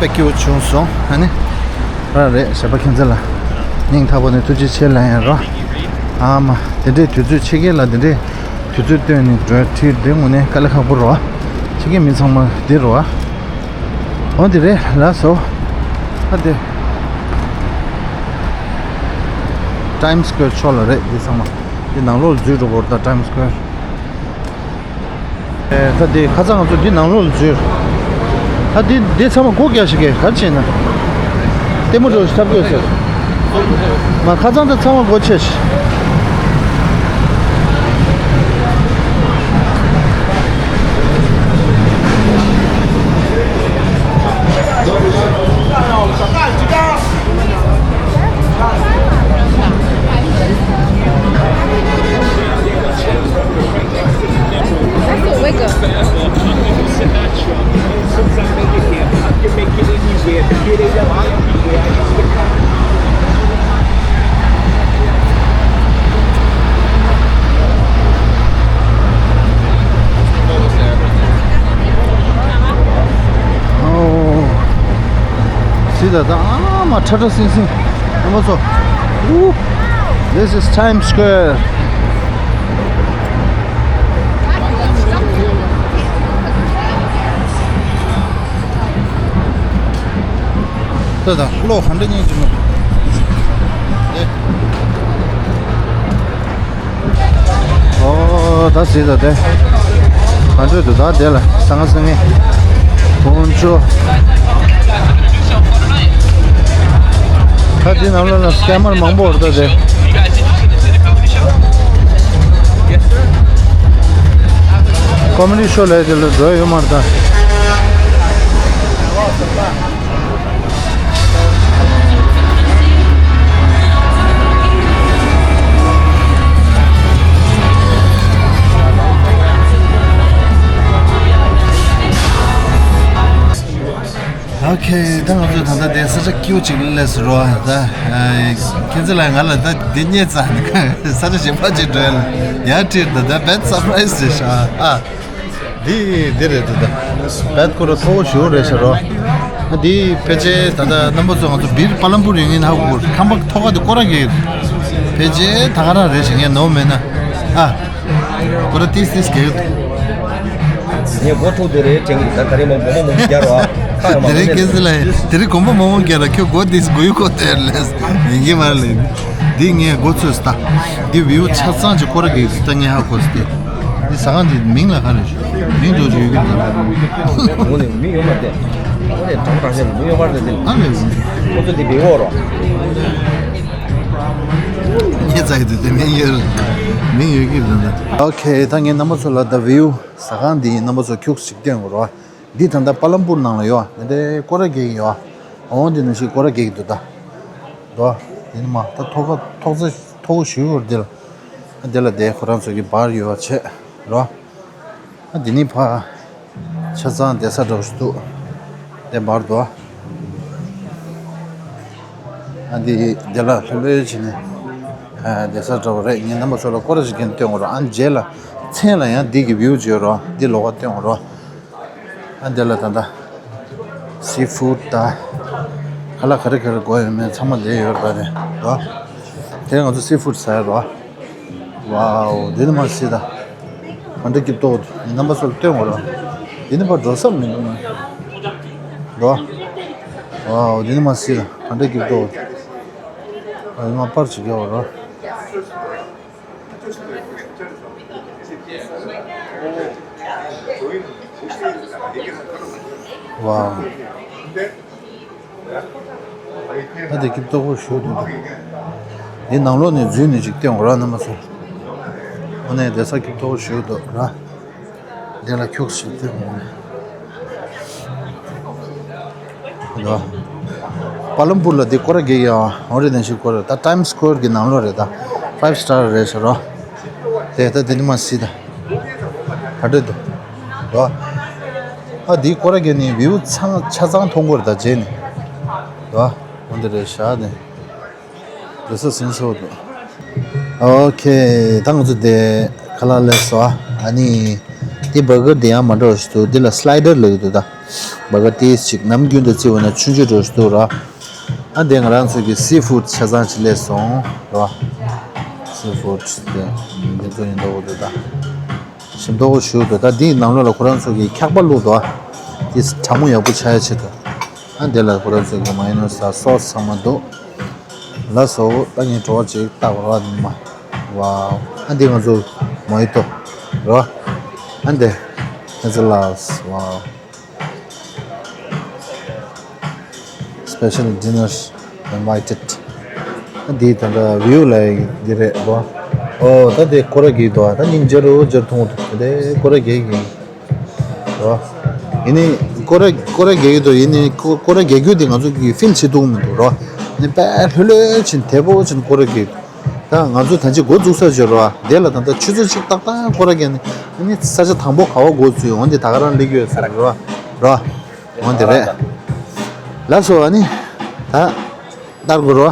དཔེ་སྐྱིད་པོ་བྱུང་སོང་། ཨ་ནི་ཁོ་རང་རེད། གཞས་པ་མཁྱེན་བརྩེ་ལགས་སྙིང་ཐག་པ་ནས་ཐུགས་རྗེ་ཆེ་ལབ་ཡ་རོ། ཨ་མ་དེ་འདྲའི་དུས་ཚོད་ཕྱི་རྒྱལ་ལ་དེ་འདྲའི་དུས་ཚོད་བཏོན་ནས་འགྲོ་ཁྲིད་དེ་དངོས་གནས་དཀའ་ལས་ཁག་པོ་རོ། ཕྱི་རྒྱལ་མི་ཚང་མ་འདི་རོ། འོ་འདི་རེད་ལགས་སོ། ཨ་འདི་Times Square ཕྱོགས་ལ་རེད། འདི་ཚང་མ་འདི་ནང་ལོགས་ལ་འཛུལ་འགྲོ་དགོས་རེད་ད། Times Square། ཨེ་ད་འདི་ཁ་སང་ང་ཚོ་འདི་ནང་ལོགས་ལ་འཛུལ། ད་འདི་འདི་ཚང་མ་སྒོ་རྒྱག་ཤག་ག་རེ་བྱས་ན། ལྟད་མོ་འགྲོ་ཞིག་འཁྲབ་དགོས་ཟེར། མ་ཁ་སང་ད་ཚང་མ་སྒོ་ཕྱེ་ཤག་ད་ཨ་མ་ཁྲ་ཁྲ་སིང་སིང་། ཨ་མ་ཚོ། Ooh, this is Times Square. ད་ད་གློག་ག་འདྲ་ཉན་གྱི་མོ། ཨེ། ཨོ་ད་ཟིག་ད་དེ། ག་འདྲ་འདུག་ད་དེ་ལ་ས་ང་ས་ངེ། ཁོང་ཚོ། ད་དེ་ནང་ལོགས་ལ་སྐྱ་དམར་མང་པོ་འོར་ད་དེ། ཀོ་མེ་ཌི་ཤོ་ལ་དེ་ལ་འགྲོ་ཡོད་མ་རེད་ད། ཨོ་ཁེ། ད་ང་ཚོ་ད་ལྟ་དེ་ས་ཆ་སྐྱིད་པོ་ཅིག་སླེབས་སོང་རོ། ད་ཁྱེད་ཚོ་ལ་ང་ལ་ད་འདི་རྙེད་ཙང་ས་ཆ་གཞན་པ་ཅིག་འགྲོ་ཡ་ལ་ཡར་ཁྲིད་ད་ད་བེད་སར་པ་རའི་སི་རེད་ཤག་ཨ། འདི་འདི་རེད་འདུག་ད། བེད་ཁོ་ར་མཐོ་བོ་ཞེ་པོ་རེད་ཤག་རོ། ཨ་འདི་ཕལ་ཆེར་ད་ལྟ་རྣམ་པ་ཚོ་ང་ཚོ་སྦིར་པ་ལམ་པུར་ཡོང་གིན་ཧ་གོ། ཁང་པ་མཐོ་ཁ་དེ་སྐོར་ར་གི་ཕལ་ཆེར་ད་ག་རང་རེད་ཤག་ངས་ནོར་མེད་ན། ཨ། སྐོར་ར་ཏིས་ཏིས་གི། ངས་སྒོ་ཕྲུག་དེ་རེད་དྲན་གི་འདུག་ད་ག་རེ་མོ་མོ་མོ་མོ་རྒྱ་རོ། ཨ་ཁ་ཡང་མ་དེ་རིང་ཁེ་སི་ལ་དེ་རིང་གོམ་པ་མོ་མོ་རྒྱ་ར། ཁྱོད་སྒོ་ཏིས་སྒོ་ཡུ་ཁོ་དེར་ལས་ཡིན་གི་མ་ལས། འདི་ངས་སྒོ་ཚོས་ད། འདི་བིའུ་ཆ་ཚང་ཅིག་སྐོར་ར་གི་ད་ངས་ཧ་གོ་སྟེ། འདི་ཟ་ཁང་འདི་མིང་ལ་ག་རེ་ཞུ། མིང་འདྲ་ཅིག་ཡོད་ཀྱི་འདུག་ངོ་ནས་མིང་ཡོད་མ་རེད། ངོ་ནས་དྲང་དྲང་བཤད་མིང་ཡོད་མ་རེད་དེ། ཨ་ལས། ཁོ་ཚོ་འདི་བེའུ་རོ། ངས་ཙ་གི་དུས་དེ་མིང་ཡོད། མིང་ཡོད་ཀྱི་རེད་འདུག་ཨོ་ཁེ། ད་ངས་རྣམ་པ་ཚོ་ལ་ད་བིའུ་ཟ་ཁང་འདི་རྣམ་པ་ཚོ་ཁྱུག་ཅིག་སྟོན་དགོས་རོ། འདི་ད་ལྟ་པ་ལམ་པུར་ནང་ལ་ཡོད། འདི་འདྲའི་སྐོར་ར་རྒྱག་གི་ཡོད། འོ་འདི་ནང་བཞིན་སྐོར་ར་རྒྱག་གི་འདུག་ད། འདུག་ཨ། འདི་ནི་མ་ད་ཐོག་ཁ་ཐོག་ཚེ་ཐོག་ཞུ་བར་འདི་ལ། འདི་ལ་བསྡད་ཁོ་རང་ཚོ་གི་བར་ཡོད་བྱས་རོ། ཨ་འདི་ནི་ཕ། ཆ་ཚང་བསྡད་ས་འདྲ་བོ་ཞིག་འདུག་འདི་བར་དུ་ཨ། ཨ་འདི་འདི་ལ་ལྷོད་ལྷོད་བྱས་ནས་ཨ་བསྡད་ས་འདྲ་བོ་རེད། ངས་རྣམ་པ་ཚོ་ལ་སྐོར་ར་ཞིག་གིན་སྟོན་དགོས་རོ། ཨ་མཇལ་ལ་མཚན་ལ་ཡང་འདི་གི་བིའུ་བརྗོད་རོ། འདི་ལོགས་ཀ་སྟོན་དགོས་རོ། ཨ་འདི་ལ་ད་ལྟ་སི་ཕུཌ་ད་ཁ་ལག་ག་རེ་ག་རེ་དགོས་ཡོད་མེད་ཚང་མ་ལས་ཡོད་རེད་པ་རེད་དོ། དེ་ང་ཚོ་སི་ཕུཌ་ཟ་ཡ་རོ། ཝའོ། འདི་ནི་མ་སི་ད། ག་འདྲ་སྐྱིད་ཏོག་ནི་རྣམ་པ་ཚོར་སྟོན་དགོས་རོ། འདི་ནི་ཕར་འགྲོ་ས་མི་འདུག་ན། འགྲོ། ཝའོ། འདི་ནི་མ་སི་ད། ག་འདྲ་སྐྱིད་ཏོག་ཨ་ཡི་མ་པར་ཅིག་རྒྱག་རོ། ཝའོ། ད་དེ་སྐྱིད་ཏོག་པོ་ཞིག་འདུག་འདི་ནང་ལོགས་ནས་འཛུལ་ནས་ཅིག་སྟོན་དགོས་ར་རྣམ་པ་ཚོ། ཨ་ནི་བསྡད་ས་སྐྱིད་ཏོག་པོ་ཞིག་འདུག་ར། འདི་ལ་ཁྱུག་ཞིག་སྟོན་དགོས་ར། པ་ལམ་པུར་ལ་འདི་སྐོར་ར་རྒྱག་ཡ་འོ་རེད། ནང་བཞིན་སྐོར་ར་ད་ཊའིམ་སི་ཀོ་ཡར་གྱི་ནང་ལོགས་རེད། ད་ཕའིབ་སི་ཊར་རེད་ཤག་རོ། དེ་ད་དེ་ནི་མ་སི་ད། ག་འདྲ་འདུག་འདུག་ཨ་འདིའི་སྐོར་ར་རྒྱག་ནི་བིའུ་ཚང་ཆ་ཚང་མཐོང་གི་རེད། ད་རྗེས་ནས་འདུག་འོ་འདི་རེད་ཤག་དེ་འདུག་ས་ཟིན་སོ་འདུག་ཨོ་ཁེ། ད་ང་ཚོ་དེ་ཁ་ལག་སླེབས་སོང་། ཨ་ནི་དེ་བར་གར་དེ་ཡང་མ་འགྲོ་ཞིག་འདུག་འདི་ལ་སི་ལའི་ཌར་ལབ་ཀྱི་འདུག་ད་བར་གར་ཏིས་ཅིག་ནམ་རྒྱུན་དུ་བརྩི་བ་ན་ཆུང་ཆུང་འགྲོ་ཞིག་འདུག་ར། ཨ་འདི་ང་རང་ཚོ་གི་སི་ཕུཌ་ཆ་ཚང་ཅིག་སླེབས་སོང་ར། སི་ཕུཌ་དེ་འདི་ཚོ་ཡིན་མདོག་འདུག་ད། ཞིམ་མདོག་ཞུ་འདུག་ད་འདིའི་ནང་ལོགས་ལ་ཁོ་རང་ཚོ་གི་འཁྱག་པ་བླུགས་འདུག་ཨ་དེ་གྲང་མོ་ཡག་པོ་ཆགས་ཡ་ཆེད་དུ། ཨ་འདི་ལ་ཁོ་རང་ཚོ་གི་མ་ཡོ་ནེ་སི་དང་སོ་སི་ཚང་མ་འདུག་ལགས་སོ། ད་ངས་བྲོ་བ་ཅིག་བཏགས་པ་རོ། ཨ་འདི་མ། ཝའོ། ཨ་འདི་ང་ཚོ་མོ་ཧི་ཏོ་རོ། ཨ་འདི་ཧེ་ཛལ་ནཊ། ཝའོ། Special dinners invited. འདི་ད་ལྟ་བིའུ་ལ་འདི་རེད་དོ། ཨོ་ད་དེ་སྐོར་ར་རྒྱག་དོ། ད་སྙིང་རྗེ་རུ་རྗེ་མཐོང་དེ་སྐོར་ར་རྒྱག་གི་དོ། ཡིན་ནི་སྐོར་ར་སྐོར་ར་རྒྱག་གི་དོ། ཡིན་ནི་སྐོར་ར་རྒྱག་རྒྱུ་དེ་ང་ཚོ་གི་ཕིལ་བྱེད་ཐུབ་མི་འདུག་རོ། ནི་དཔེ་ལྷོད་ལྷོད་ཕྱིན་དལ་པོ་ཕྱིན་སྐོར་ར་རྒྱག་ད་ང་ཚོ་ད་ཅི་འགོ་འཛུགས་ས་བརྗོད་རོགས། དེ་ལ་ད་ལྟ་ཆུ་ཚོད་གཅིག་ཏག་ཏག་སྐོར་ར་རྒྱག་ནས་ཨ་ནི་ས་ཆ་དང་པོ་ག་བ་འགོ་བཙུགས་ཡོང་འདི་ད་ག་རང་སླེབས་ཡོད་ཟེར་རོ། རོ། འོ་འདི་རེད། ལགས་སོ། ཨ་ནི་ད་ལྟར་དགོས་རོ།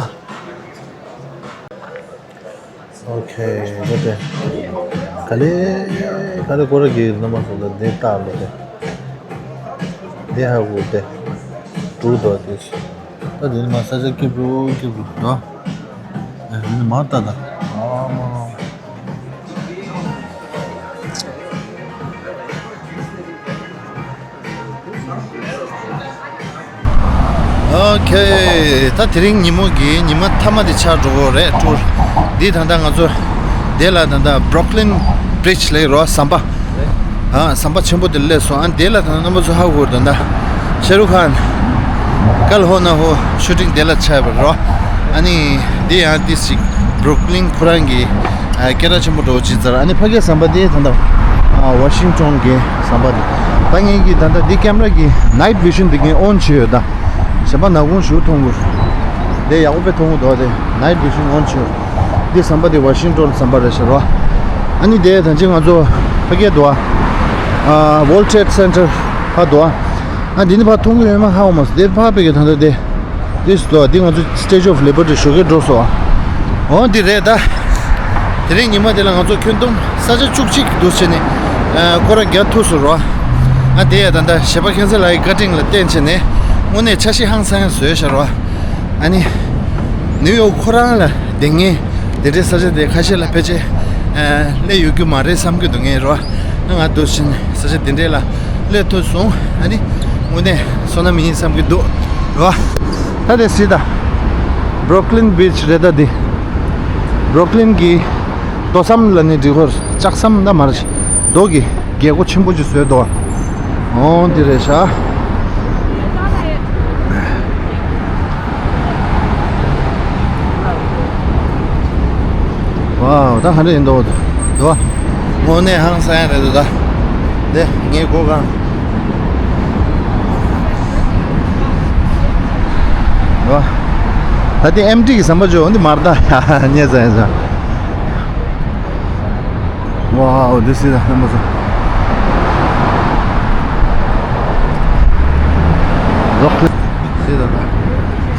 ཨོ་ཁེ། འདི་དེ་ག་ལེ་ག་ལེ་སྐོར་ར་རྒྱག་རྣམ་པ་ཚོ་ལ་འདི་ལྟ་ལོ། དེ་འདི་ཧ་གོ་དེ་འགྲུག་དོ་དེ། ད་དེ་ནི་མ་ས་ཆ་སྐྱིད་པོ་སྐྱིད་པོ་འདུག་ཨ་དེ་ནི་མ་ལྟ་ད། ཨ་མ། ཨོ་ཁེ། ད་དེ་རིང་ཉིན་མོ་གི་ཉི་མ་མཐའ་མ་དེ་ཆགས་འགྲོ་གི་རེད་ཊུར། འདི་ད་ལྟ་ང་ཚོ་དེ་ལ་ད་ལྟ་Brooklyn Bridge ལབ་རོ་ཟམ་པ། ཨ་ཟམ་པ་ཆེན་པོ་དེ་སླེབས་སོང་། ཨ་དེ་ལ་ད་ལྟ་རྣམ་པ་ཚོ་ཧ་གོ་ད་ལྟ་ཤ་རུ་ཁཱན་ཀལ་ཧོ་ན་ཧོ་ཤུ་ཊིང་དེ་ལ་ཆགས་པ་རོ། ཨ་ནི་འདི་ཡང་ཏིས་ཅིག་Brooklyn ཁོ་རང་གི་ཨ་སྐད་གྲགས་ཆེན་པོ་འགྲོ་ཅིག་ཙར། ཨ་ནི་ཕ་གིའི་ཟམ་པ་དེ་ད་ལྟ་ཨ་Washington གི་ཟམ་པ་དེ། ད་ངས་ཀྱི་ད་ལྟ་འདི་ཀེམ་ར་གི་night vision དེ་ངས་on བྱས་ཡོད་ད། གཞན་པ་ནག་ཁུང་ཞིག་མཐོང་གི་རེད། དེ་ཡག་པོ་དཔེ་མཐོང་གི་འདུག་དེ་night vision on བྱས་ཡོད། འདི་ཟམ་པ་དེ་Washington ཟམ་པ་རེད་ཤག་རོ། ཨ་ནི་དེ་ད་ཅི་ང་ཚོ་ཕ་གིར་འདུག་ཨ། World Trade Center ཕར་འདུག་ཨ། ཨ་འདི་ནི་ཕར་མཐོང་གི་ཡོད་མ་ཧ་གོ་མ་སོང་། དེ་ཕར་ཕ་གིར་ད་ལྟ་དེ། འདི་སུ་འདུག་འདི་ང་ཚོ་Statue of Liberty ཞོགས་ཀས་འགྲོ་སོང་། འོ་འདི་རེད་ད། དེ་རིང་ཉི་མ་དེ་ལ་ང་ཚོ་ཁྱོན་བསྡོམས་ས་ཆ་བཅུ་གཅིག་འདུག་བྱས་ནས་ཨ་སྐོར་ར་བརྒྱབ་ཐུབ་སོང་རོ། ཨ་དེ་ཡ་ད་ལྟ་གཞས་པ་ཁྱད་མཚར་ལགས་ཀྱི་བཀའ་དྲིན་ལ་བརྟེན་བྱས་ནས་དངོས་གནས་འཆར་གཞི་ཧང་སང་ཡང་བཟོས་ཤག་རོ། ཨ་ནི་ནིའུ་ཡོག་ཁོ་རང་ལ་བསྡད་མཁན་དེ་འདྲའི་ས་ཆ་དེ་ཁ་ཤས་ལ་ཕལ་ཆེར་ཨ་སླེབས་ཡོད་རྒྱུ་མ་རེད་བསམ་གྱི་འདུག་ངས་རོ། ང་འདུག་བྱས་ནས་ས་ཆ་དེ་འདྲས་ལ་སླེབས་ཐུབ་སོང་། ཨ་ནི་དངོས་གནས་བསོད་ནམས་ཡིན་བསམ་གྱི་འདུག་རོ། ད་དེ་སྲིད་ད། Brooklyn Bridge རེད་ད་འདི། Brooklyn གི་རྡོ་ཟམ་ལབ་ནི་འགྲིག་གོ། ལྕགས་ཟམ་ད་མ་རེད། རྡོ་གི་རྒྱལ་སྒོ་ཆེན་པོ་ཅིག་བཟོས་འདུག་འོ་འདི་རེད་ཤག་ཝའོ། ད་ག་འདྲ་ཡིན་འདུག་འདུག་དངོས་གནས་ཧང་སང་ཡ་རེད་འདུག་ད་དེ་ངའི་སྒོ་ཁང་། འདུག་ད་དེ་ཨེམ་ཊི་གི་ཟམ་པ་ཅིག་འོ་འདི་མར་ད་ཉེ་ཚ་ཡ་ཚ། Wow, this is Amazon. Brooklyn.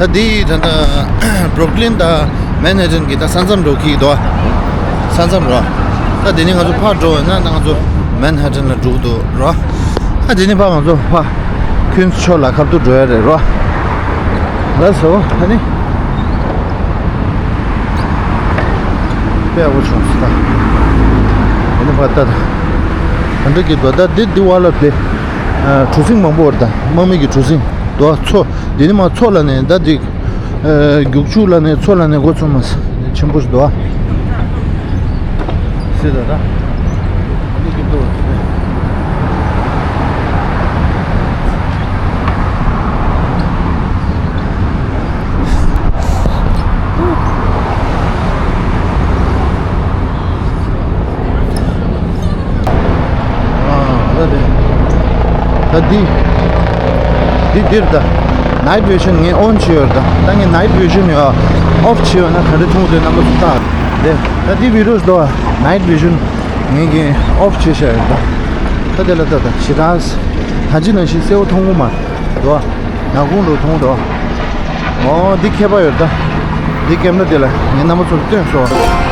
ད་འདི་ད་ལྟ་Brooklyn དང་Manhattan གི་ད་ས་མཚམས་འགྲོ་གི་འདུག་ས་མཚམས་རོ། ད་འདི་ནས་ང་ཚོ་ཕར་འགྲོ་བས་ན་ད་ང་ཚོ་Manhattan ལ་འགྲོ་གི་འདུག་རོ། ད་འདི་ནས་ཕར་ང་ཚོ་ཕར་Queens ཕྱོགས་ལ་ཁ་ཐུག་འགྲོ་ཡ་རེད་རོ། ལགས་སོ། ཨ་ནི། དཔེ་ཡག་པོ་བྱུང་སོང་ད། ཨ་ནི་ཕར་ལྟ་ད། ག་འདྲ་གི་འདུག་ད་འདི་འདི་བ་ལ་དེ། ཨ་གྲུ་གཟིངས་མང་པོ་ཡོད་ད། དམག་མི་གི་གྲུ་གཟིངས་འདུག་མཚོ། འདི་ནི་མ་མཚོ་ལ་ནས་ད་འདི། ཨ་རྒྱུག་ཆུ་ལ་ནས་མཚོ་ལ་ནས་འགོ་ཚུགས་མ་ཆེན་པོ་ཞིག་འདུག་སྲིད་ད་ད། འདི་གི་འདུག་ཨ་ད་དེ། ད་འདི། འདི་འདིར་ད། Night vision ངས་on བྱས་ཡོད་ད། ད་ངས་night vision ཡོད་off བྱས་ཡོད་ན་ག་རེ་མཐོང་འདོད་རྣམ་པ་ཚོ་ལྟ། དེ། ད་འདི་video འདུག night vision ངས་ཀྱིས་off བྱས་བཞག་ཡོད་ད། ད་དེ་ལ་ལྟ་ད་ཞེ་དྲག་ད་ཅི་ནང་བཞིན་གསལ་པོ་མཐོང་གི་མ་འདུག་ནག་ཁུང་རུ་མཐོང་འདུག་ཨོ་འདི་ཁྱད་པར་ཡོད་ད། འདི་ཀེམ་ར་དེ་ལ་ངས་རྣམ་པ་ཚོར་སྟོན་སོང་།